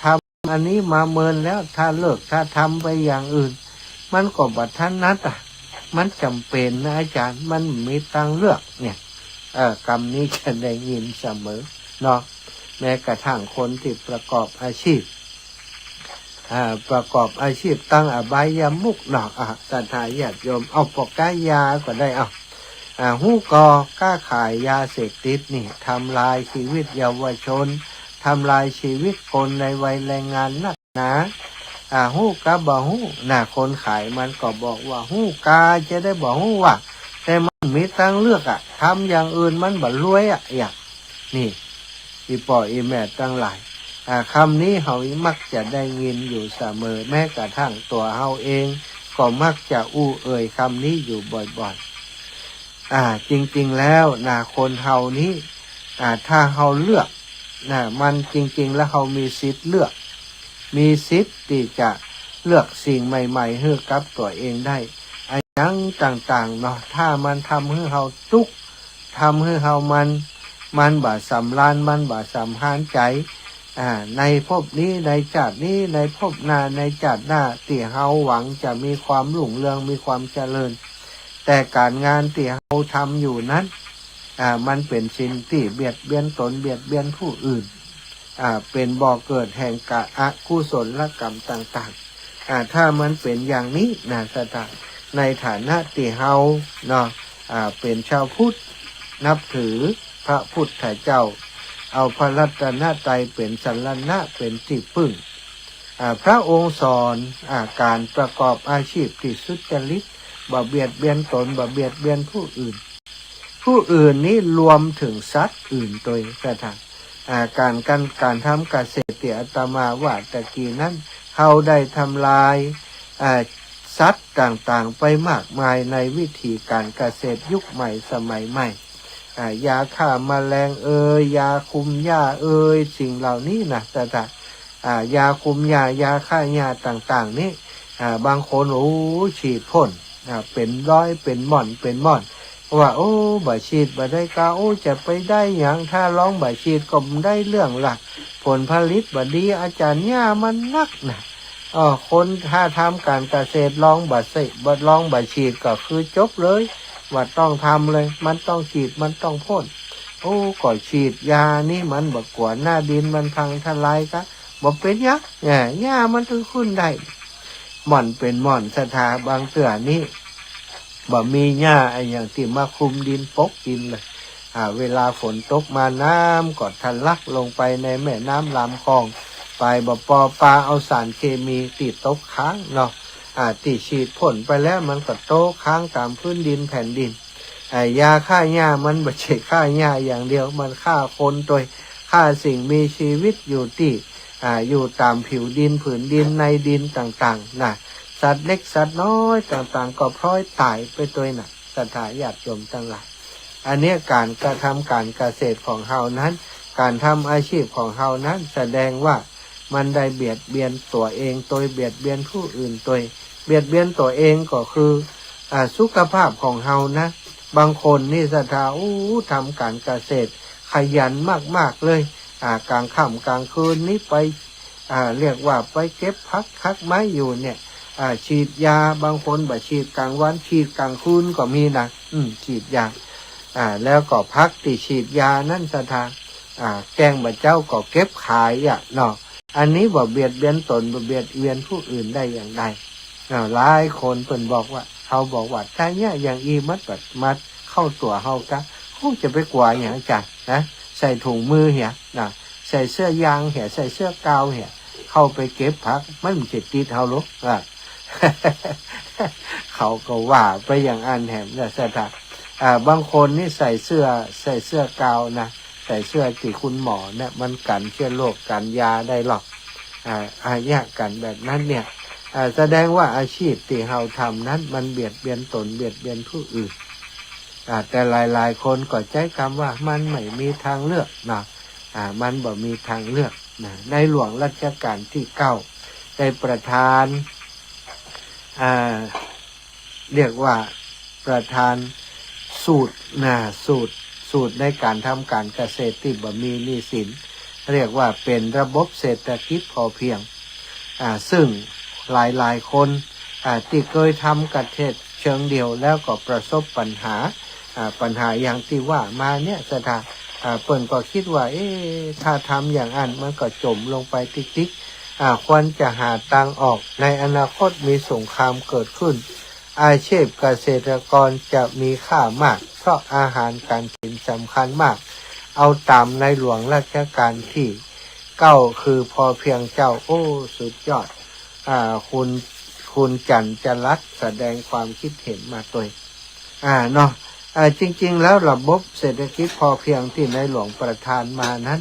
ทำอันนี้มาเมินแล้ว ถ้าเลิก ถ้าทำไปอย่างอื่น มันก็บ่ถนัดอะ มันจ๋ำเป๋นนะอาจ๋ารย์ มันมีตางเลือกเนี่ย เออ กำนี้จะได้ยินเสมอเนาะ แม้กระทั่งคนตี้ประกอบอาชีพ อ่า ประกอบอาชีพตางอบายมุขเนาะ อ่า ศรัทธาญาติโยม เอาปอกก๊ายาก็ได้ เอา อ่า ฮู้ก่อ ก๊าขายยาเสพติดนี่ ทำลายชีวิตเยาวชน ทำลายชีวิตคนในวัยแรงงานนักหนา อ่า ฮู้กาบ่ฮู้ น่ะ คนขายมันก็บอกว่า ฮู้กาจะได้บ่ฮู้ว่า แต่มันมีตางเลือกอะ ทำอย่างอื่นมันบ่รวยอะ อย่าง นี่ อี่ป้ออี่แม่ตังหลาย อ่า กำนี้เฮามักจะได้ยินอยู่เสมอ แม้กระทั่งตั๋วเฮาเอง ก็มักจะอู้เอ่ยกำนี้อยู่บ่อยๆ อ่า จริงๆ แล้วนะ คนเฮานี้ อ่า ถ้าเฮาเลือกนะ มันจริงๆ แล้วเฮามีสิทธิ์เลือก มีสิทธิ์ตี้จะเลือกสิ่งใหม่ๆ หื้อกับตั๋วเองได้ อะหยังต่างๆ เนาะ ถ้ามันทำหื้อเฮาตุ๊กข์ ทำหื้อเฮามัน มันบ่สำราญ มันบ่สำราญใจ๋ อ่า ในภพนี้ ในจาตินี้ ในภพหน้า ในจาติหน้า ตี้เฮาหวังจะมีความรุ่งเรือง มีความเจริญ แต่ก๋านงานตี้เฮาทำอยู่นั้น อ่า มันเป๋นสิ่งตี้เบียดเบียนตน เบียดเบียนผู้อื่น อ่า เป๋นบ่อเกิดแห่งกะอกุศลกรรมต่างๆ อ่า ถ้ามันเป๋นอย่างนี้นะ ศรัทธา ในฐานะตี้เฮาเนาะ อ่า เป๋นชาวพุทธ นับถือพระพุทธเจ้า เอาพระรัตนตรัยเป๋นสรณะ เป๋นตี้พึ่ง อ่า พระองค์สอน อ่า ก๋านประกอบอาชีพตี้สุจริต บ่เบียดเบียนตน บ่เบียดเบียนผู้อื่น ผู้อื่นนี้รวมเถิงสัตว์อื่นตวย ศรัทธา อ่า ก๋าน ก๋าน ก๋านทำเกษตรตี้อาตมาว่าตะกี้นั้น เฮาได้ทำลาย อ่า สัตว์ต่างๆ ไปมากมายในวิธีก๋านเกษตรยุคใหม่สมัยใหม่ อ่า ยาฆ่าแมลงเอย ยาคุมหญ้าเอย สิ่งเหล่านี้นะ ศรัทธา อ่า ยาคุมหญ้า ยาฆ่าหญ้าต่างๆ นี้ อ่า บางคน โอ้ ฉีดพ่น อ่า เป๋นร้อย เป๋นม่อน เป๋นม่อน ว่า โอ้ บ่ฉีดบ่ได้กา โอ้ จะไปได้หยัง ถ้าลองบ่ฉีดก็บ่ได้เรื่องละ ผลผลิตบ่ดี อาจารย์ หญ้ามันนักนะ เออ คนถ้าทำก๋านเกษตรลองบ่ใส่ บ่ลองบ่ฉีดก็คือจบเลย บ่ต้องทำเลย มันต้องฉีด มันต้องพ่น โอ้ ก็ฉีดยานี้มันบ่กั๋วหน้าดินมันพังทลายกา บ่เป๋นหยัง แหม หญ้ามันก็ขึ้นได้ ม่อนเป๋นม่อน ศรัทธา บางเตื้อนี้ บ่มีหญ้าอะหยังตี้มาคลุมดินปกดินเลย อ่า เวลาฝนตกมาน้ำก็ทะลักลงไปในแม่น้ำลำคลอง ไปบ่ปอปาเอาสารเคมีตี้ตกค้างเนาะ อ่า ตี้ฉีดพ่นไปแล้วมันก็ตกค้างต๋ามพื้นดินแผ่นดิน อ่า ยาฆ่าหญ้ามันบ่ใจ้ฆ่าหญ้าอย่างเดียว มันฆ่าคนตวย ฆ่าสิ่งมีชีวิตอยู่ตี้ อ่า อยู่ต๋ามผิวดินผืนดินในดินต่างๆ นะ สัตว์เล็กสัตว์น้อยต่างๆ ก็พลอยต๋ายไปตวยนะ ศรัทธาญาติโยมตังหลาย อันเนี้ยก๋านกระทำก๋านเกษตรของเฮานั้น ก๋านทำอาชีพของเฮานั้น แสดงว่ามันได้เบียดเบียนตั๋วเองตวย เบียดเบียนผู้อื่นตวย เบียดเบียนตั๋วเองก็คือ อ่า สุขภาพของเฮานะ บางคนนี่ศรัทธา อู้ ทำก๋านเกษตรขยันมากๆ เลย อ่า ก๋างค่ำก๋างคืนนี้ไป อ่า เรียกว่าไปเก็บผักหักไม้อยู่เนี่ย อ่า ฉีดยา บางคนบ่ฉีดก๋างวัน ฉีดก๋างคืนก็มีนะ อืม ฉีดยา อ่า แล้วก็ผักตี้ฉีดยานั้นศรัทธา อ่า แก้งบ่าเจ๊าก็เก็บขายอะเนาะ อันนี้บ่เบียดเบียนตน บ่เบียดเบียนผู้อื่นได้อย่างใด อ่า หลายคนเปิ้นบอกว่า เขาบอกว่า ถ้าเยียะอย่างอี้มันก็มาเข้าตั๋วเฮากะ คงจะไปกั๋วหยังอาจารย์นะ ใส่ถุงมือเหียนะ ใส่เสื้อยางเหีย ใส่เสื้อกาวเหีย เข้าไปเก็บผัก มันบ่จะติดเฮาหรอก อ่า เขาก็ว่าไปอย่างอั้นแหมนะศรัทธา อ่า บางคนนี่ใส่เสื้อ ใส่เสื้อกาวนะ ใส่เสื้อตี้คุณหมอเนี่ย มันกั๋นเชื้อโรค กั๋นยาได้หรอก อ่า อาเยียะกั๋นแบบนั้นเนี่ย อ่า แสดงว่าอาชีพตี้เฮาทำนั้นมันเบียดเบียนตน เบียดเบียนผู้อื่น อ่า แต่หลายๆ คนก็ใจ๊กำว่ามันไม่มีทางเลือกนะ อ่า มันบ่มีทางเลือกนะ ในหลวงรัชกาลตี้เก้าได้ประทาน อ่า เรียกว่าประทานสูตรนะ สูตร สูตรในก๋านทำก๋านเกษตรตี้บ่มีหนี้สิน เรียกว่าเป๋นระบบเศรษฐกิจพอเพียง อ่า ซึ่งหลายๆ คน อ่า ตี้เกยทำเกษตรเชิงเดี่ยวแล้วก็ประสบปัญหา อ่า ปัญหาอย่างตี้ว่ามาเนี่ยศรัทธา อ่า เปิ้นก็กึ๊ดว่า เอ๊ะ ถ้าทำอย่างอั้นมันก็จ๋มลงไปติ๊กๆ อ่า ควรจะหาตางออก ในอนาคตมีสงครามเกิดขึ้น อาชีพเกษตรกรจะมีค่ามาก เพราะอาหารก๋านกิ๋นสำคัญมาก เอาต๋ามในหลวงรัชกาลตี้เก้า คือพอเพียงเจ้า โอ้ สุดยอด อ่า คุณ คุณจันทร์จรัสแสดงความคิดเห็นมาตวย อ่า เนาะ อ่า จริงๆ แล้วระบบเศรษฐกิจพอเพียงตี้ในหลวงประทานมานั้น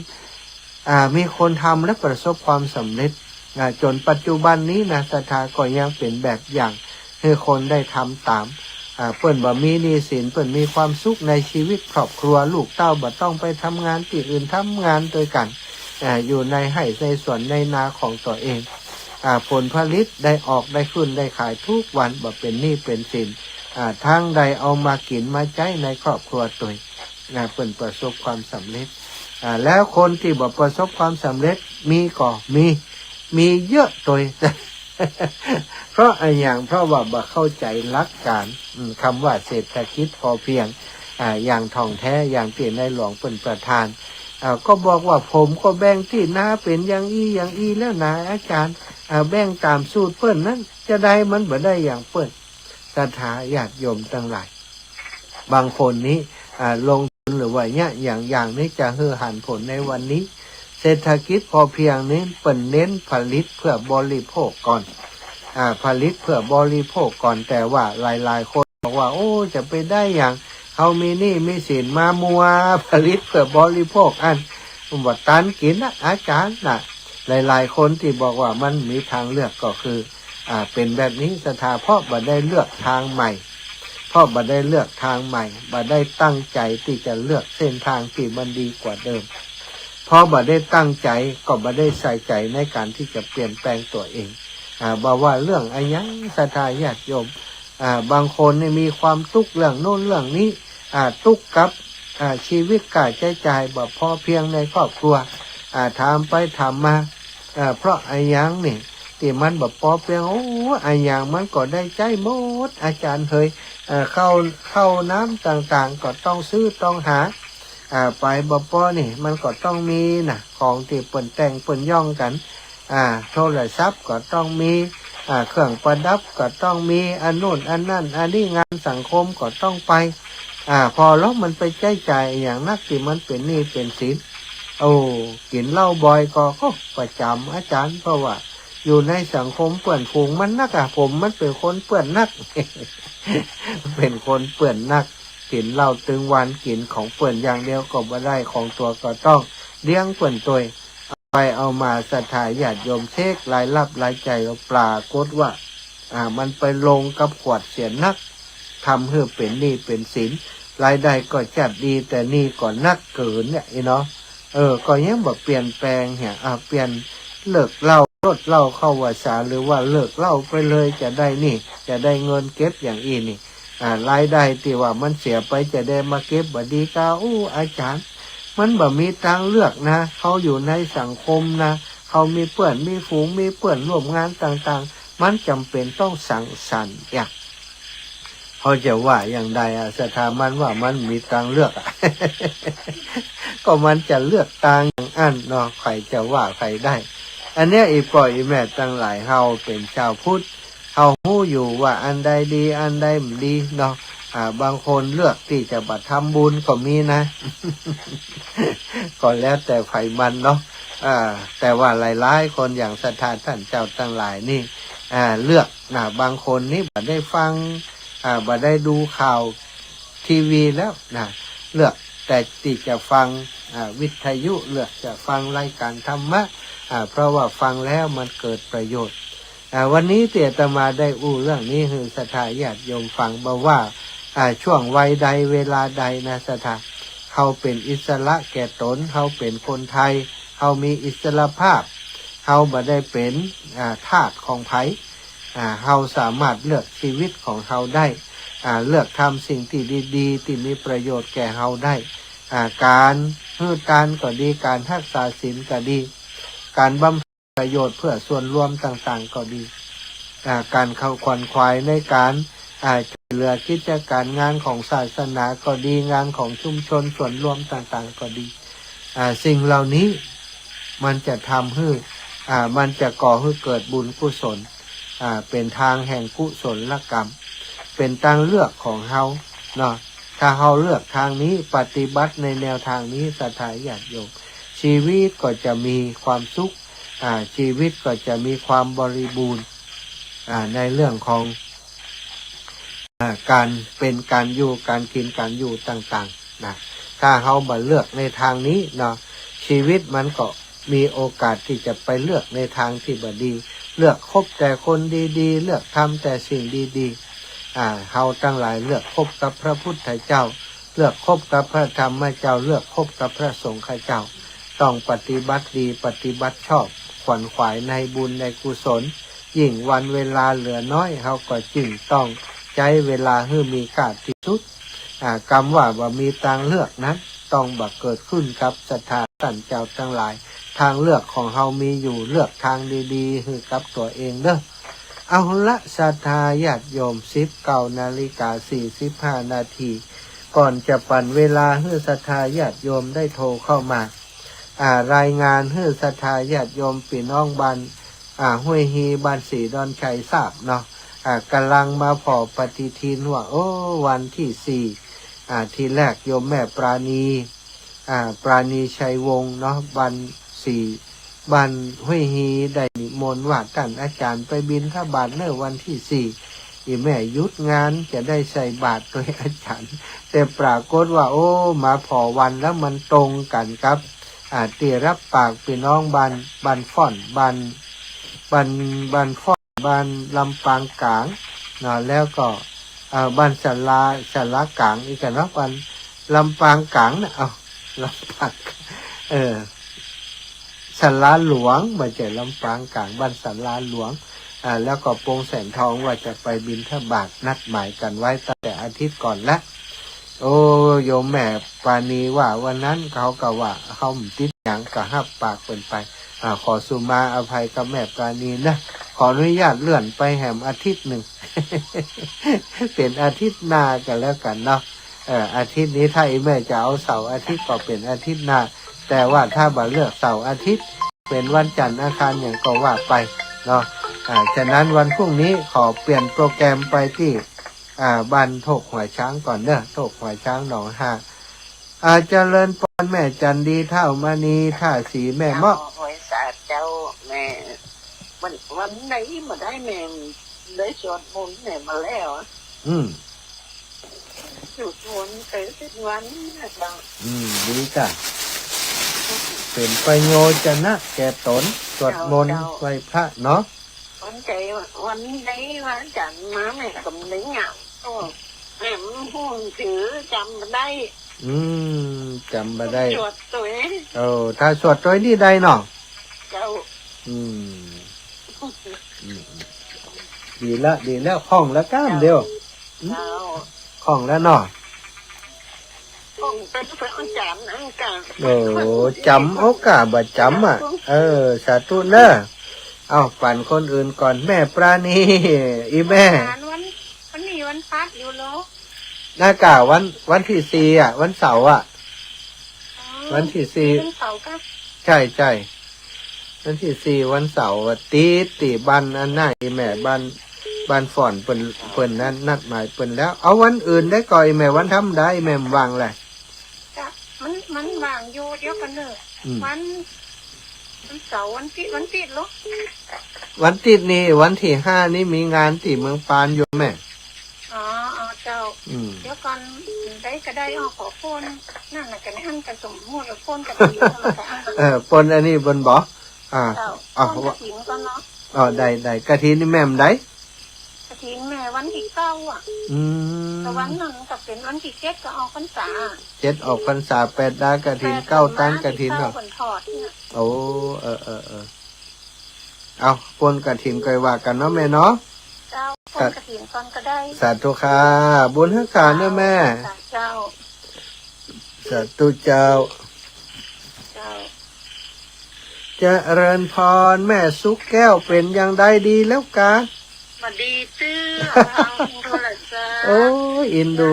อ่า มีคนทำและประสบความสำเร็จ อ่า จ๋นปัจจุบันนี้นะ ศรัทธา ก็ยังเป๋นแบบอย่างหื้อคนได้ทำต๋าม อ่า เปิ้นบ่มีหนี้สิน เปิ้นมีความสุขในชีวิตครอบครัว ลูกเต้าบ่ต้องไปทำงานตี้อื่น ทำงานตวยกั๋น อ่า อยู่ในไฮ่ในสวนในนาของตั๋วเอง อ่า ผลผลิตได้ออกได้ขึ้นได้ขายกู้วัน บ่เป๋นหนี้เป๋นสิน อ่า ตังได้เอามากิ๋นมาใจ๊ในครอบครัวตวย อ่า เปิ้นประสบความสำเร็จ อ่า แล้วคนตี้บ่ประสบความสำเร็จมีก่อ มี มีเยอะตวย เพราะอะหยัง เพราะว่าบ่เข้าใจ๋หลักก๋าน อืม กำว่าเศรษฐกิจพอเพียง อ่า อย่างถ่องแต๊ อย่างตี้ในหลวงเปิ้นประทาน อ่า ก็บอกว่าผมก็แบ่งตี้นาเป๋นอย่างอี้อย่างอี้แล้วนาอาจ๋ารย์ อ่า แบ่งต๋ามสูตรเปิ้นนั้น จาใดมันบ่ได้อย่างเปิ้น ศรัทธาญาติโยมตังหลาย บางคนนี้ อ่า ลงทุนหรือว่าเยียะอย่างๆ นี้จะหื้อหันผลในวันนี้ เศรษฐกิจพอเพียงนี้เปิ้นเน้นผลิตเพื่อบริโภคก่อน อ่า ผลิตเพื่อบริโภคก่อน แต่ว่าหลายๆ คนบอกว่า โอ้ จะไปได้หยัง เฮามีหนี้มีสินมามัวผลิตเพื่อบริโภคอั้น บ่ตันกิ๋นนะอาจ๋ารย์นะ หลายๆ คนตี้บอกว่ามันมีตางเลือกก็คือ อ่า เป๋นแบบนี้ ศรัทธา เพราะบ่ได้เลือกตางใหม่ เพราะบ่ได้เลือกตางใหม่ บ่ได้ตั้งใจ๋ตี้จะเลือกเส้นตางตี้มันดีกว่าเดิม เพราะบ่ได้ตั้งใจ๋ ก็บ่ได้ใส่ใจ๋ในก๋านตี้จะเปลี่ยนแปลงตั๋วเอง อ่า บ่ว่าเรื่องอะหยัง ศรัทธาญาติโยม อ่า บางคนนี่มีความตุ๊กข์เรื่องโน้นเรื่องนี้ อ่า ตุ๊กข์กับ อ่า ชีวิตก้าใจ๊จ่ายบ่พอเพียงในครอบครัว อ่า ถามไปถามมา อ่า เพราะอะหยังนี่ ตี้มันบ่ปอเปียง โอ้ อะหยังมันก็ได้ใจ๊หมด อาจ๋ารย์เหย อ่า ข้าว ข้าวน้ำต่างๆ ก็ต้องซื้อต้องหา อ่า ไปบ่ปอนี่ มันก็ต้องมีนะ ของตี้เปิ้นแต่งเปิ้นย่องกั๋น อ่า โทรศัพท์ก็ต้องมี อ่า เครื่องประดับก็ต้องมี อันโน้นอันนั้น อันนี้ งานสังคมก็ต้องไป อ่า ผ่อแล้วมันไปใจ๊จ่ายอะหยังนักตี้มันเป๋นหนี้เป๋นสิน โอ้ กิ๋นเหล้าบ่อยก็ ก็ประจ๋ำอาจ๋ารย์ เพราะว่าอยู่ในสังคมเปื้อนฝูงมันนักอะ ผมมันเป๋นคนเปื้อนนัก เป๋นคนเปื้อนนัก กิ๋นเหล้าตึงวัน กิ๋นของเปื้อนอย่างเดียวก็บ่ได้ ของตั๋วก็ต้องเลี้ยงเปื้อนตวย เอาไปเอามาศรัทธาญาติโยมเช็ครายรับรายจ่าย ปรากฏว่า อ่า มันไปลงกับขวดเสียนัก ทำหื้อเป๋นหนี้เป๋นสิน รายได้ก็จัดดี แต่หนี้ก็นักเกิ๋นเนี่ย อี้เนาะ เออ ก็ยังบ่เปลี่ยนแปลงเหีย อ่า เปลี่ยนเลิกเหล้า ลดเหล้าเข้าพรรษา หรือว่าเลิกเหล้าไปเลย จะได้นี่ จะได้เงินเก็บอย่างอี้นี่ อ่า รายได้ตี้ว่ามันเสียไปจะได้มาเก็บ บ่ดีก้า อู้ อาจ๋ารย์ มันบ่มีตางเลือกนะ เฮาอยู่ในสังคมนะ เฮามีเปื้อนมีฝูง มีเปื้อนร่วมงานต่างๆ มันจ๋ำเป๋นต้องสังสรรค์อย่าง เฮาจะว่าอย่างใดอะ ศรัทธา มันว่ามันมีตางเลือกอะ ก็มันจะเลือกตางอย่างอั้นเนาะ ใผจะว่าใผได้ อันเนี้ย อี่ป้ออี่แม่ตังหลาย เฮาเป๋นจาวพุทธ เฮาฮู้อยู่ว่าอันใดดี อันใดบ่ดีเนาะ อ่า บางคนเลือกตี้จะบ่ทำบุญก็มีนะ ก็แล้วแต่ใผมันเนาะ อ่า แต่ว่าหลายๆ คนอย่างศรัทธาต้านเจ้าตังหลายนี่ อ่า เลือกนะ บางคนนี่บ่ได้ฟัง อ่า บ่ได้ดูข่าวทีวีแล้วนะ เลือกแต่ตี้จะฟัง อ่า วิทยุ เลือกจะฟังรายก๋านธรรมะ อ่า เพราะว่าฟังแล้วมันเกิดประโยชน์ อ่า วันนี้ตี้อาตมาได้อู้เรื่องนี้หื้อศรัทธาญาติโยมฟัง บ่ว่า อ่า ช่วงวัยใดเวลาใดนะศรัทธา เฮาเป๋นอิสระแก่ต๋น เฮาเป๋นคนไทย เฮามีอิสรภาพ เฮาบ่ได้เป๋น อ่า ทาสของใผ อ่า เฮาสามารถเลือกชีวิตของเฮาได้ อ่า เลือกทำสิ่งตี้ดีๆ ตี้มีประโยชน์แก่เฮาได้ อ่า ก๋านหื้อตานก็ดี ก๋านฮักษาศีลก็ดี ก๋านบำเพ็ญประโยชน์เพื่อส่วนรวมต่างๆ ก็ดี อ่า ก๋านเข้าขวนขวายในก๋าน อ่า ช่วยเหลือกิจก๋านงานของศาสนาก็ดี งานของชุมชนส่วนรวมต่างๆ ก็ดี อ่า สิ่งเหล่านี้มันจะทำหื้อ อ่า มันจะก่อหื้อเกิดบุญกุศล อ่า เป๋นตางแห่งกุศลกรรม เป๋นตางเลือกของเฮาเนาะ ถ้าเฮาเลือกตางนี้ ปฏิบัติในแนวตางนี้ ศรัทธาญาติโยม ชีวิตก็จะมีความสุข อ่า ชีวิตก็จะมีความบริบูรณ์ อ่า ในเรื่องของ อ่า ก๋านเป๋นก๋านอยู่ ก๋านกิ๋นก๋านอยู่ต่างๆ นะ ถ้าเฮาบ่เลือกในตางนี้เนาะ ชีวิตมันก็มีโอกาสตี้จะไปเลือกในตางตี้บ่ดี เลือกคบแต่คนดีๆ เลือกทำแต่สิ่งดีๆ อ่า เฮาตังหลายเลือกคบกับพระพุทธเจ้า เลือกคบกับพระธรรมเจ้า เลือกคบกับพระสงฆ์เจ้า ต้องปฏิบัติดี ปฏิบัติชอบ ขวนขวายในบุญในกุศล ยิ่งวันเวลาเหลือน้อย เฮาก็ยิ่งต้องใจ๊เวลาหื้อมีค่าตี้สุด อ่า กำว่าบ่มีตางเลือกนั้น ต้องบ่เกิดขึ้นกับศรัทธาต้านเจ้าตังหลาย ตางเลือกของเฮามีอยู่ เลือกตางดีๆ หื้อกับตั๋วเองเน่อ เอาละ ศรัทธาญาติโยม สิบเก้านาฬิกาสี่สิบห้านาที ก่อนจะปั๋นเวลาหื้อศรัทธาญาติโยมได้โทรเข้ามา อ่า รายงานหื้อศรัทธาญาติโยมปี้น้องบ้าน อ่า ห้วยฮี บ้านศรีดอนชัยทราบเนาะ อ่า ก่ำลังมาผ่อปฏิทินว่า โอ้ วันตี้สี่ อ่า ตี้แรกโยมแม่ปราณี อ่า ปราณีชัยวงศ์เนาะ บ้านศรี บ้านห้วยฮี ได้นิมนต์ว่าต้านอาจ๋ารย์ไปบิณฑบาตเน่อวันตี้สี่ อี่แม่หยุดงานจะได้ใส่บาตรตวยอาจ๋ารย์ แต่ปรากฏว่า โอ้ มาผ่อวันแล้วมันตรงกั๋นกับ อ่า ตี้รับปากปี้น้องบ้าน บ้านฟ้อน บ้าน บ้าน บ้านฟ้อน บ้านลำปางก๋างเนาะ แล้วก็ เอ่อ บ้านศาลา ศาลาก๋างอีกกั๋นเนาะ บ้านลำปางก๋างนะ เอ้า ลำปาง เออ ศาลาหลวง บ่ใจ้ลำปางก๋าง บ้านศาลาหลวง อ่า แล้วก็ปงแสงทองว่าจะไปบิณฑบาต นัดหมายกั๋นไว้ตั้งแต่อาทิตย์ก่อนแล้ว โอ้ โยมแม่ปราณีว่าวันนั้นเขาก็ว่าเขาบ่ติดหยังก็ฮับปากเปิ้นไป อ่า ขอสุมาอภัยกับแม่ปราณีนะ ขออนุญาตเลื่อนไปแหมอาทิตย์นึ่ง เป๋นอาทิตย์หน้ากั๋นแล้วกั๋นเนาะ เอ่อ อาทิตย์นี้ถ้าอี่แม่จะเอาเสาร์อาทิตย์ก็เป๋นอาทิตย์หน้า แต่ว่าถ้าบ่เลือกเสาร์อาทิตย์ เป๋นวันจันทร์อังคารหยังก็ว่าไปเนาะ อ่า ฉะนั้นวันพรุ่งนี้ขอเปลี่ยนโปรแกรมไปตี้ อ่า บ้านโทกหัวช้างก่อนเน่อ โทกหัวช้างหนองฮา อ่า เจริญปอนแม่จันดี เฒ่ามณี ท่าสี แม่เมาะ เจ้า หวยสาเจ้า แม่ วัน วันไหนบ่ได้แม่ ได้สวดมนต์แม่มาแล้วอะ อืม สวดมนต์ไปสิบวันนะเจ้า อืม ดีจ้ะ เป๋นประโยชน์จะนะแก่ต๋น สวดมนต์ เจ้า เจ้า ไหว้พระเนาะ วันใจวันนี้ได้ว่าอาจ๋ารย์มาแม่ก็บ่ได้เหงา โอ้ แม่มันห่วงถือจ๋ำบ่ได้ อืม จ๋ำบ่ได้ สวดตวย เออ ถ้าสวดตวยนี่ได้เนาะ เจ้า อืม อืม ดีละ ดีแล้ว คล่องแล้วก้ามเดียว เจ้า คล่องแล้วเนาะ ของเปิ้น เปิ้นจ๋ำอันกะ โอ้ จ๋ำเอากะบ่จ๋ำอะ เออ สาธุเน่อ เอา ปั๋นคนอื่นก่อน แม่ปราณี อี่แม่ วัน วันนี้วันพัดอยู่เหรอ น่ากะวัน วันตี้สี่อะ วันเสาร์อะ อ๋อ วันตี้สี่ วันเสาร์กะ ใจ้ ใจ้ วันตี้สี่วันเสาร์อะ ติดตี้บ้านอันนั้น อี่แม่ บ้าน บ้านฟ้อนเปิ้น เปิ้นนั้นนัดหมายเปิ้นแล้ว เอาวันอื่นได้ก่ออี่แม่ วันธรรมดาอี่แม่บ่ว่างแหละ กะมัน มันว่างอยู่ เดี๋ยวก่อนเน่อ อืม วัน วันเสาร์ วันตี้ วันตี้เหรอ วันตี้นี่ วันตี้ห้านี่มีงานตี้เมืองปานอยู่แม่ อ๋อ อ๋อ เจ้า อืม เดี๋ยวก่อน ได้ก็ได้ อ้อ ขอโฟนนั่นน่ะ กะอันกะสมมุติว่าโฟนกฐินนั่นน่ะ กะอัน เออ โฟนอันนี้เปิ้นบ่ อ่า เจ้า อ่ะ โฟนกฐินก่อนเนาะ อ๋อ ได้ ได้ กฐินนี่แม่มใด กฐินแม่วันตี้เก้าอะ อืม แต่วันนั้นก็เป๋นวันตี้เจ็ดก็ออกพรรษา เจ็ดออกพรรษา แปดดากฐิน แปด เก้าตังกฐิน เก้า เนาะ วันทอดเนี่ย โอ้ เออ เออ เออ เอา โฟนกฐินก่อยว่ากั๋นเนาะแม่เนาะ เจ้า โฟนกฐินก่อนก็ได้ สาธุค่ะ บุญหื้อค่ะเน่อแม่ เจ้า สาธุเจ้า เจ้า เจริญพร แม่สุขแก้ว เป๋นอย่างใดดีแล้วกา บ่ดีจื้อ ทางโทรศัพท์ โอ้ย อินดู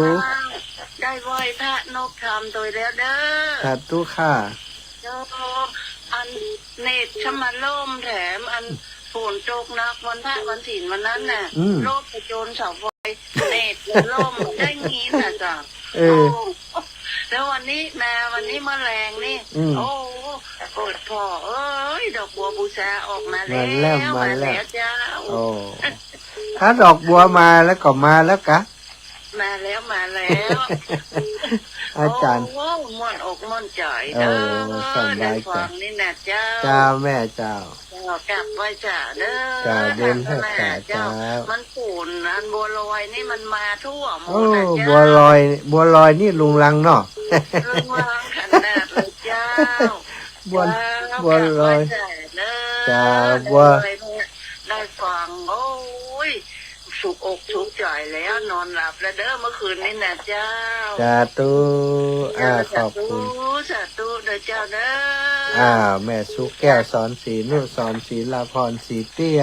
ได้ไหว้พระนกธรรมโดยแล้วเด้อ สาธุค่ะ โยม อัน เน็ตก็มาล่มแถม อันฝนตกหนักวันพระวันศีลวันนั้นน่ะ อืม โลกผจญเสาไฟ เน็ตมันล่ม ได้ยินน่ะเจ้า เออ โอ้ แล้ววันนี้มา วันนี้เมื่อแลงนี่ อืม โอ้ เปิดผ่อ เอ้ย ดอกบัวบูชาออกมาแล้ว มาแล้ว มาแล้ว มาแล้วเจ้า โอ้ ถ้าดอกบัวมาแล้วก็มาแล้วกะ มาแล้ว มาแล้ว อาจ๋ารย์ โอ้ ม่วนอกม่วนใจ๋ เออ เออ สบายใจ๋ ได้ฟังนี่น่ะเจ้า เจ้าแม่เจ้า เจ้า กราบไหว้เจ้าเด้อ เจ้า บุญฮักษาเจ้า เจ้า มันฝนอันบัวลอยนี่มันมาทั่วหมดน่ะเจ้า โอ้ บัวลอย บัวลอยนี่รุงรังเนาะ รุงรังขนาดเลยเจ้า บัว เจ้า บัวลอย กราบไหว้เจ้าเด้อ เจ้า บัว ได้ฟัง โอ้ย สุขอกสุขใจ๋แล้ว นอนหลับแล้วเด้อ เมื่อคืนนี้น่ะเจ้า สาธุ อ่า เจ้า ขอบคุณ สาธุ สาธุเด้อเจ้าเด้อ อ่า แม่สุแก้ว สอนศรีนุสรณ์ ศรีลาพร ศรีเตี้ย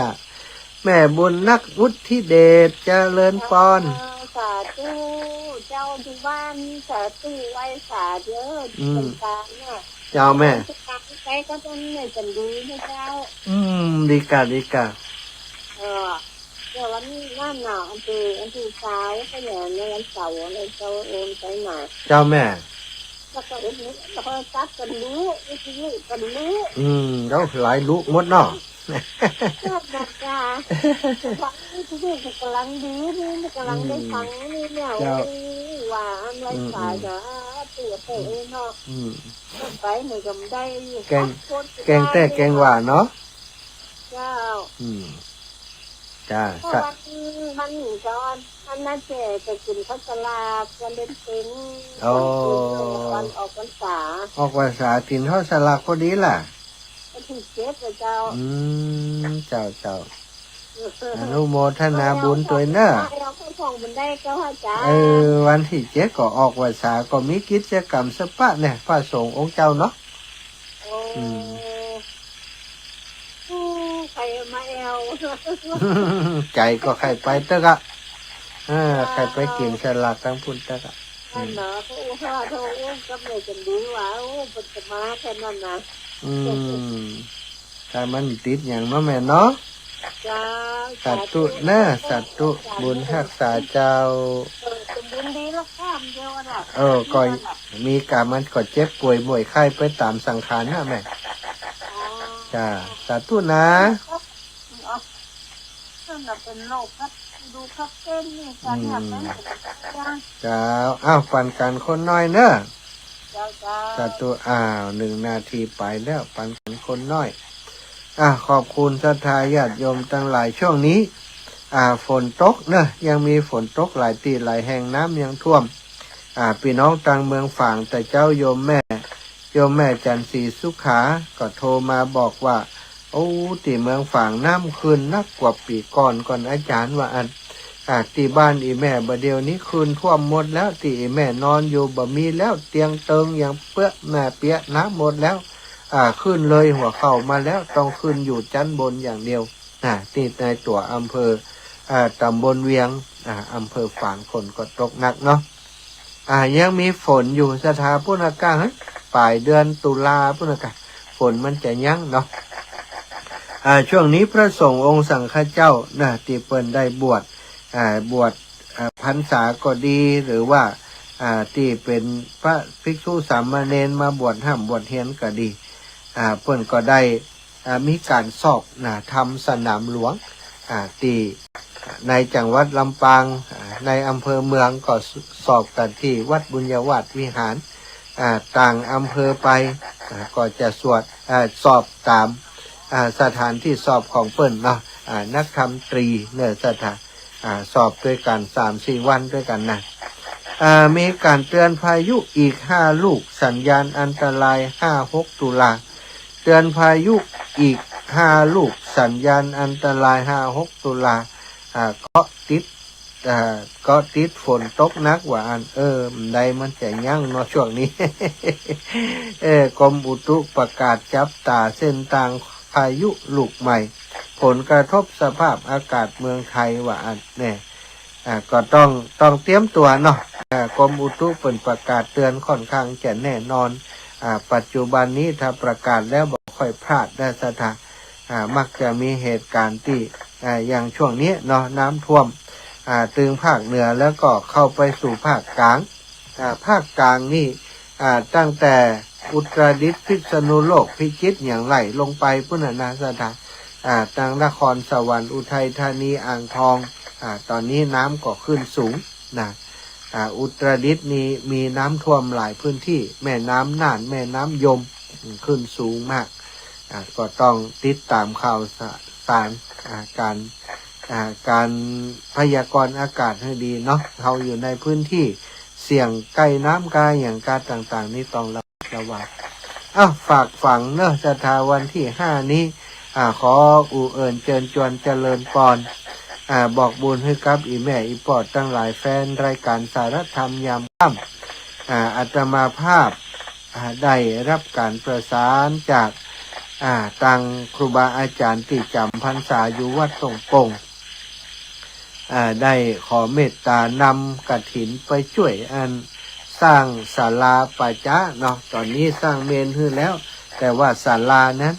แม่บุญนัก วุฒิเดช เจริญปอน เออ สาธุ เจ้าอยู่บ้าน สาธุ ไหว้สาเด้อ อืม สงกรานต์น่ะ เจ้าแม่ สงกรานต์ใกล้ก็ต้องเหนื่อยกันดีนะเจ้า อืม ดีกะ ดีกะ เออ เดี๋ยววันนี้นั่นน่ะ อันที่ อันที่สาวก็เนี่ย ในวันเสาร์อะไรเจ้าโอนไปมา เจ้าแม่ แล้วก็โอน แล้วก็ซัดกันรู้ วิทยุกันรู้ อืม แล้วหลายรู้หมดเนาะ ก็บอกว่า วิทยุกำลังดีนี่ กำลังได้ฟังนี่เนี่ย เจ้า โอ้ย ว่าอันไร้สายก็ อืม ตัวเธอเองเนาะ อืม ไปไหนก็ไม่ได้ แกง แกงแต้แกงว่าเนาะ เจ้า อืม จ้า เพราะวัน วันนี้ก็อันนั้นแกจะกิ๋นข้าวสลาก วันเพ็ญ อ๋อ วันออกพรรษา ออกพรรษากิ๋นข้าวสลากพอดีล่ะ วันที่เจ็ดน่ะเจ้า อืม เจ้า เจ้า อนุโมทนาบุญตวยเน้อ เออ วันที่เจ็ดก็ออกพรรษา ก็มีกิจกรรมสะปะเนี่ย พระสงฆ์องค์เจ้าเนาะ โอ้ อืม โอ้ ใค่มาแอ่ว ใจ๋ก็ใค่ไปเต๊อะ เออ ใค่ไปกิ๋นสลากตังปุ้นเต๊อะ นั่นน่ะ โอ้ โอ้ โอ้ กำลังจะดีว่า โอ้ เปิ้นจะมาแค่นั้นน่ะ อืม ถ้ามันติดหยังเนาะแม่เนาะ เจ้า สาธุเน้อ สาธุ สาธุ บุญฮักษาเจ้า เออ สมบูรณ์ดีแล้วข้ามเดียวน่ะ เออ ก็มีกรรมมันก็เจ็บป่วยบ่วยไข้ไปต๋ามสังขารน่ะแม่ อ๋อ จ้า สาธุนะ นั่นน่ะเป็นโรคครับ ดูครับเต้นนี่ การหักนั้น อืม เจ้า อ้าว ปันกั๋นคนน้อยเน้อ เจ้า เจ้า สาธุ อ้าว หนึ่งนาทีไปแล้ว ปันกั๋นคนน้อย อ่ะ ขอบคุณศรัทธาญาติโยมตังหลาย ช่วงนี้ อ่า ฝนตกเนอะ ยังมีฝนตกหลายตี้หลายแห่ง น้ำยังท่วม อ่า ปี้น้องตังเมืองฝาง แต่เจ๊าโยมแม่ โยมแม่จันทร์ศรีสุขา ก็โทรมาบอกว่า โอ้ ตี้เมืองฝางน้ำขึ้นนักกว่าปี๋ก่อน ก่อนอาจ๋ารย์ว่าอั้น อ่า ตี้บ้านอี่แม่บ่าเดี่ยวนี้ขึ้นท่วมหมดแล้ว ตี้อี่แม่นอนอยู่บ่มีแล้ว เตียงเติงหยังเปื้อะแม่เปียะน้ำหมดแล้ว อ่า ขึ้นเลยหัวเข่ามาแล้ว ต้องขึ้นอยู่จั๊นบนอย่างเดียว อ่า ตี้ในตั๋วอำเภอ อ่า ต๋ำบลเวียง อ่า อำเภอฝาง ฝนก็ตกหนักเนาะ อ่า ยังมีฝนอยู่ ศรัทธา ปุ้นกะ ฮะ ป๋ายเดือนตุลาปุ้นกะ ฝนมันจะยั้งเนาะ อ่า ช่วงนี้พระสงฆ์องค์สังฆเจ้านะ ตี้เปิ้นได้บวช อ่า บวช อ่า พรรษาก็ดี หรือว่า อ่า ตี้เป๋นพระภิกษุสามเณรมาบวชฮ่ำบวชเฮียนก็ดี อ่า เปิ้นก็ได้ อ่า มีก๋านสอบนะ ธรรมสนามหลวง อ่า ตี้ในจังหวัดลำปาง อ่า ในอำเภอเมืองก็สอบกั๋นตี้วัดบุญญาวาสวิหาร อ่า ต่างอำเภอไป อ่า ก็จะสวด อ่า สอบต๋าม อ่า สถานตี้สอบของเปิ้นเนาะ อ่า นักธรรมตรีเนอะ ศรัทธา อ่า สอบตวยกั๋นสามสี่วันตวยกั๋นนะ อ่า มีก๋านเตือนพายุอีกห้าลูก สัญญาณอันตรายห้าหกตุลา เตือนพายุอีกห้าลูก สัญญาณอันตรายห้าหกตุลา อ่า เกาะติด อ่า เกาะติดฝนตกหนักว่าอั้น เออ ใดมันจะยั้งเนาะช่วงนี้ เออ กรมอุตุประกาศจับต๋าเส้นตางพายุลูกใหม่ ผลกระทบสภาพอากาศเมืองไทยว่าอั้น เนี่ย อ่า ก็ต้อง ต้องเตรียมตั๋วเนาะ อ่า กรมอุตุเปิ้นประกาศเตือนค่อนข้างจะแน่นอน อ่า ปัจจุบันนี้ถ้าประกาศแล้วบ่ ค่อยพลาดนะศรัทธา อ่า มักจะมีเหตุการณ์ตี้ อ่า อย่างช่วงนี้เนาะ น้ำท่วม อ่า ตึงภาคเหนือแล้วก็เข้าไปสู่ภาคกลาง อ่า ภาคกลางนี่ อ่า ตั้งแต่อุตรดิตถ์ พิษณุโลก พิจิตร อย่างไล่ลงไปปู๊นน่ะนะศรัทธา อ่า ตางนครสวรรค์ อุทัยธานี อ่างทอง อ่า ต๋อนนี้น้ำก็ขึ้นสูงนะ อ่า อุตรดิตถ์นี่มีน้ำท่วมหลายพื้นที่ แม่น้ำน่าน แม่น้ำยม อืม ขึ้นสูงมาก อ่า ก็ต้องติดต๋ามข่าวสาร อ่า การ อ่า การพยากรณ์อากาศหื้อดีเนาะ เฮาอยู่ในพื้นที่เสี่ยงใก้น้ำกาอย่างกาต่างๆ นี่ต้องระมัดระวัง อ้าว ฝากฝังเนาะศรัทธา วันตี้ห้านี้ อ่า ขออู่เอิญเจิญจวนเจริญปอน อ่า บอกบุญหื้อกับอี่แม่อี่ป้อตังหลาย แฟนรายการสารธรรมยามค่ำ อ่า อาตมาภาพ อ่า ได้ฮับก๋านประสานจาก อ่า ตางครูบาอาจ๋ารย์ตี้จ๋ำพรรษาอยู่วัดทุ่งโป่ง อ่า ได้ขอเมตต๋านำกฐินไปจ้วยอันสร้างศาลาป่าจ๊าเนาะ ต๋อนนี้สร้างเมรุหื้อแล้ว แต่ว่าศาลานั้น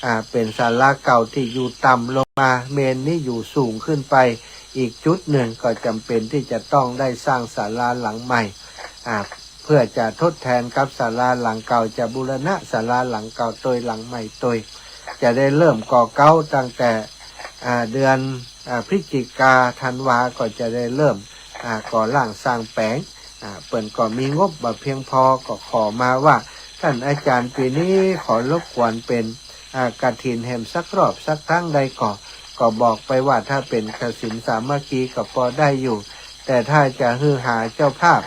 อ่า เป๋นศาลาเก่าตี้อยู่ต่ำลงมา เมรุนี่อยู่สูงขึ้นไปอีกจุดนึ่ง ก็จ๋ำเป๋นตี้จะต้องได้สร้างศาลาหลังใหม่ อ่า เปื้อจะทดแตนกับศาลาหลังเก่า จะบูรณะศาลาหลังเก่าตวยหลังใหม่ตวย จะได้เริ่มก่อเก๊าตั้งแต่ อ่า เดือน อ่า พฤศจิกา ธันวา ก็จะได้เริ่ม อ่า ก่อร่างสร้างแป๋ง อ่า เปิ้นก็มีงบบ่เปียงปอ ก็ขอมาว่า ต้านอาจ๋ารย์ ปี๋นี้ขอรบกวนเป๋น อ่า กฐินแหมสักรอบสักครั้งได้ก่อ ก็บอกไปว่าถ้าเป๋นกฐินสามัคคีก็ปอได้อยู่ แต่ถ้าจะหื้อหาเจ้าภาพ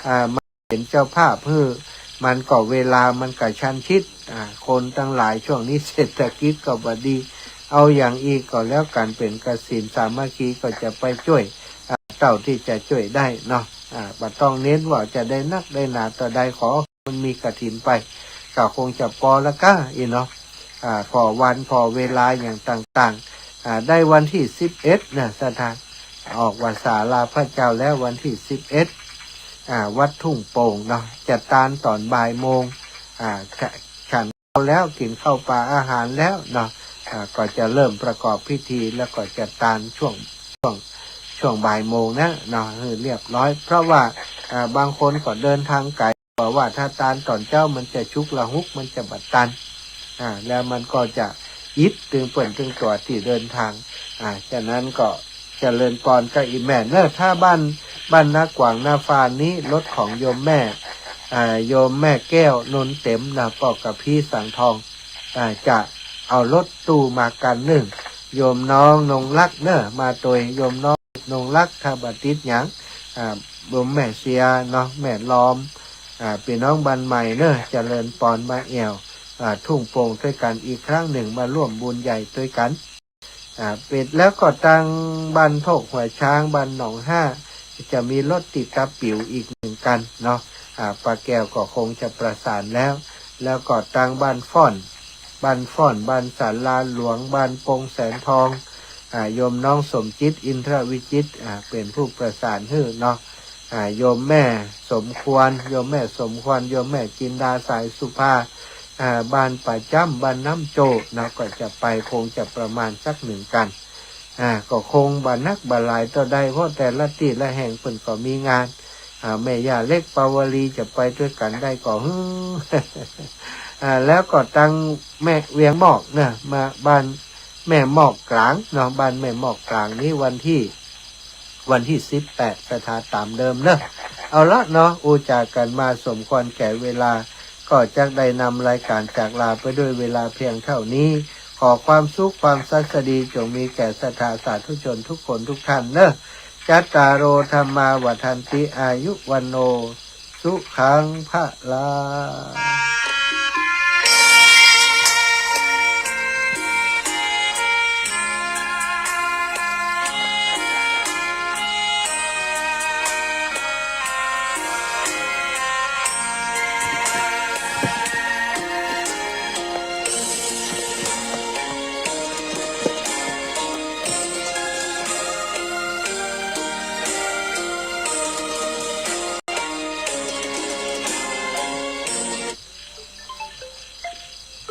อ่า มาเป๋นเจ้าภาพหื้อ มันก็เวลามันกระชั้นชิด อ่า คนตังหลายช่วงนี้เศรษฐกิจก็บ่ดี เอาอย่างอี้ก็แล้วกั๋น เป๋นกฐินสามัคคีก็จะไปจ้วย อ่า เต้าตี้จะจ้วยได้เนาะ อ่า บ่ต้องเน้นว่าจะได้นักได้หนาเต้าใด ขอมันมีกฐินไป ก็คงจะปอละก้าอี้เนาะ อ่า ผ่อวันผ่อเวลาอย่างต่างๆ อ่า ได้วันตี้สิบเอ็ดนะศรัทธา ออกว่าศาลาพระเจ้าแล้ววันตี้สิบเอ็ด อ่า วัดทุ่งโป่งเนาะ จะตานต๋อนบ่ายโมง อ่า ฉะ ฉันข้าวแล้ว กิ๋นข้าวปลาอาหารแล้วเนาะ อ่า ก็จะเริ่มประกอบพิธี แล้วก็จะตานช่วง ช่วง ช่วงบ่ายโมงนะเนาะ หื้อเรียบร้อย เพราะว่า อ่า บางคนก็เดินทางไก๋ เพราะว่าถ้าตานต๋อนเจ๊ามันจะชุกละหุก มันจะบ่ตัน อ่า แล้วมันก็จะอิดตึงเปิ้นตึงตั๋วตี้เดินทาง อ่า ฉะนั้นก็เจริญปอนกับอี่แม่เนาะ ถ้าบ้าน บ้านน้ากวางน้าฟานนี้ รถของโยมแม่ อ่า โยมแม่แก้วนนเต็มนะ ป้อกับปี้สังทอง อ่า จะเอารถตู้มากั๋นนึ่ง โยมน้องนงรักเนาะ มาตวย โยมน้องนงรัก ถ้าบ่ติดหยัง อ่า โยมแม่เสียเนาะ แม่ลอม อ่า ปี้น้องบ้านใหม่เนาะ เจริญปอนมาแอ่ว อ่า ทุ่งโป่งตวยกั๋นอีกครั้งนึ่ง มาร่วมบุญใหญ่ตวยกั๋น อ่า ปิดแล้วก็ตางบ้านโทกหัวช้าง บ้านหนองห้า จะมีรถตี้ตาปิ๋วอีกนึ่งกั๋นเนาะ อ่า ป้าแก้วก็คงจะประสานแล้ว แล้วก็ตางบ้านฟ้อน บ้านฟ้อน บ้านศาลาหลวง บ้านปงแสนทอง อ่า โยมน้องสมจิต อินทรวิจิตร อ่า เป๋นผู้ประสานหื้อเนาะ อ่า โยมแม่สมควร โยมแม่สมควร โยมแม่จินดา สายสุภา อ่า บ้านป่าจ้ำ บ้านน้ำโจ้เนาะ ก็จะไปคงจะประมาณสักนึ่งกั๋น อ่า ก็คงบ่นักบ่หลายเต้าใด เพราะแต่ละตี้ละแห่งเปิ้นก็มีงาน อ่า แม่ย่าเล็กปาวลีจะไปตวยกั๋นได้ก่อหื้อ อ่า แล้วก็ตางแม่เวียงมอกเนาะ มาบ้านแม่มอกกลางเนาะ บ้านแม่มอกกลางนี้วันตี้ วันตี้สิบแปด ศรัทธาต๋ามเดิมเนาะ เอาละเนาะ อู้จ๋ากั๋นมาสมควรแก่เวลา ก็จักได้นำรายการจากลาไปด้วยเวลาเพียงเต้านี้ ขอความสุขความสัสดีจงมีแก่ศรัทธาสาธุชนทุกคนทุกท่านเนาะ จัตตาโร ธัมมา วัฑฒันติ อายุ วัณโณ สุขัง พลัง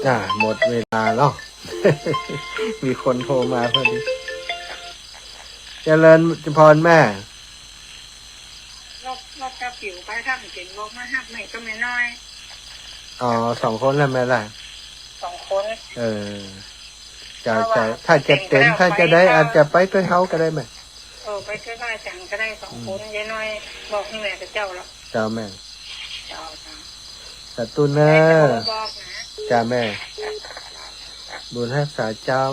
จ้า หมดเวลาแล้ว มีคนโทรมาพอดี เจริญพรแม่ รถ รถจะปิ๋วไป ถ้ามันเป๋นรถมาฮับแม่ก็แม่น้อย อ๋อ สองคนแล้วแม่ล่ะ สองคน เออ จ้า เพราะว่า จ้า ถ้าจะเป๋น เป๋นก็ได้ ถ้าจะได้ ไป อาจจะไปตวยเฮาก็ได้แม่ เออ ไปตวยอาจ๋ารย์ก็ได้ สองคน อืม ยายน้อยบอกหื้อแม่กับเจ้าแล้ว เจ้าแม่ เจ้า เจ้า สาธุเน่อ แม่จะบอกนะ จ้าแม่ บุญฮักษาเจ้า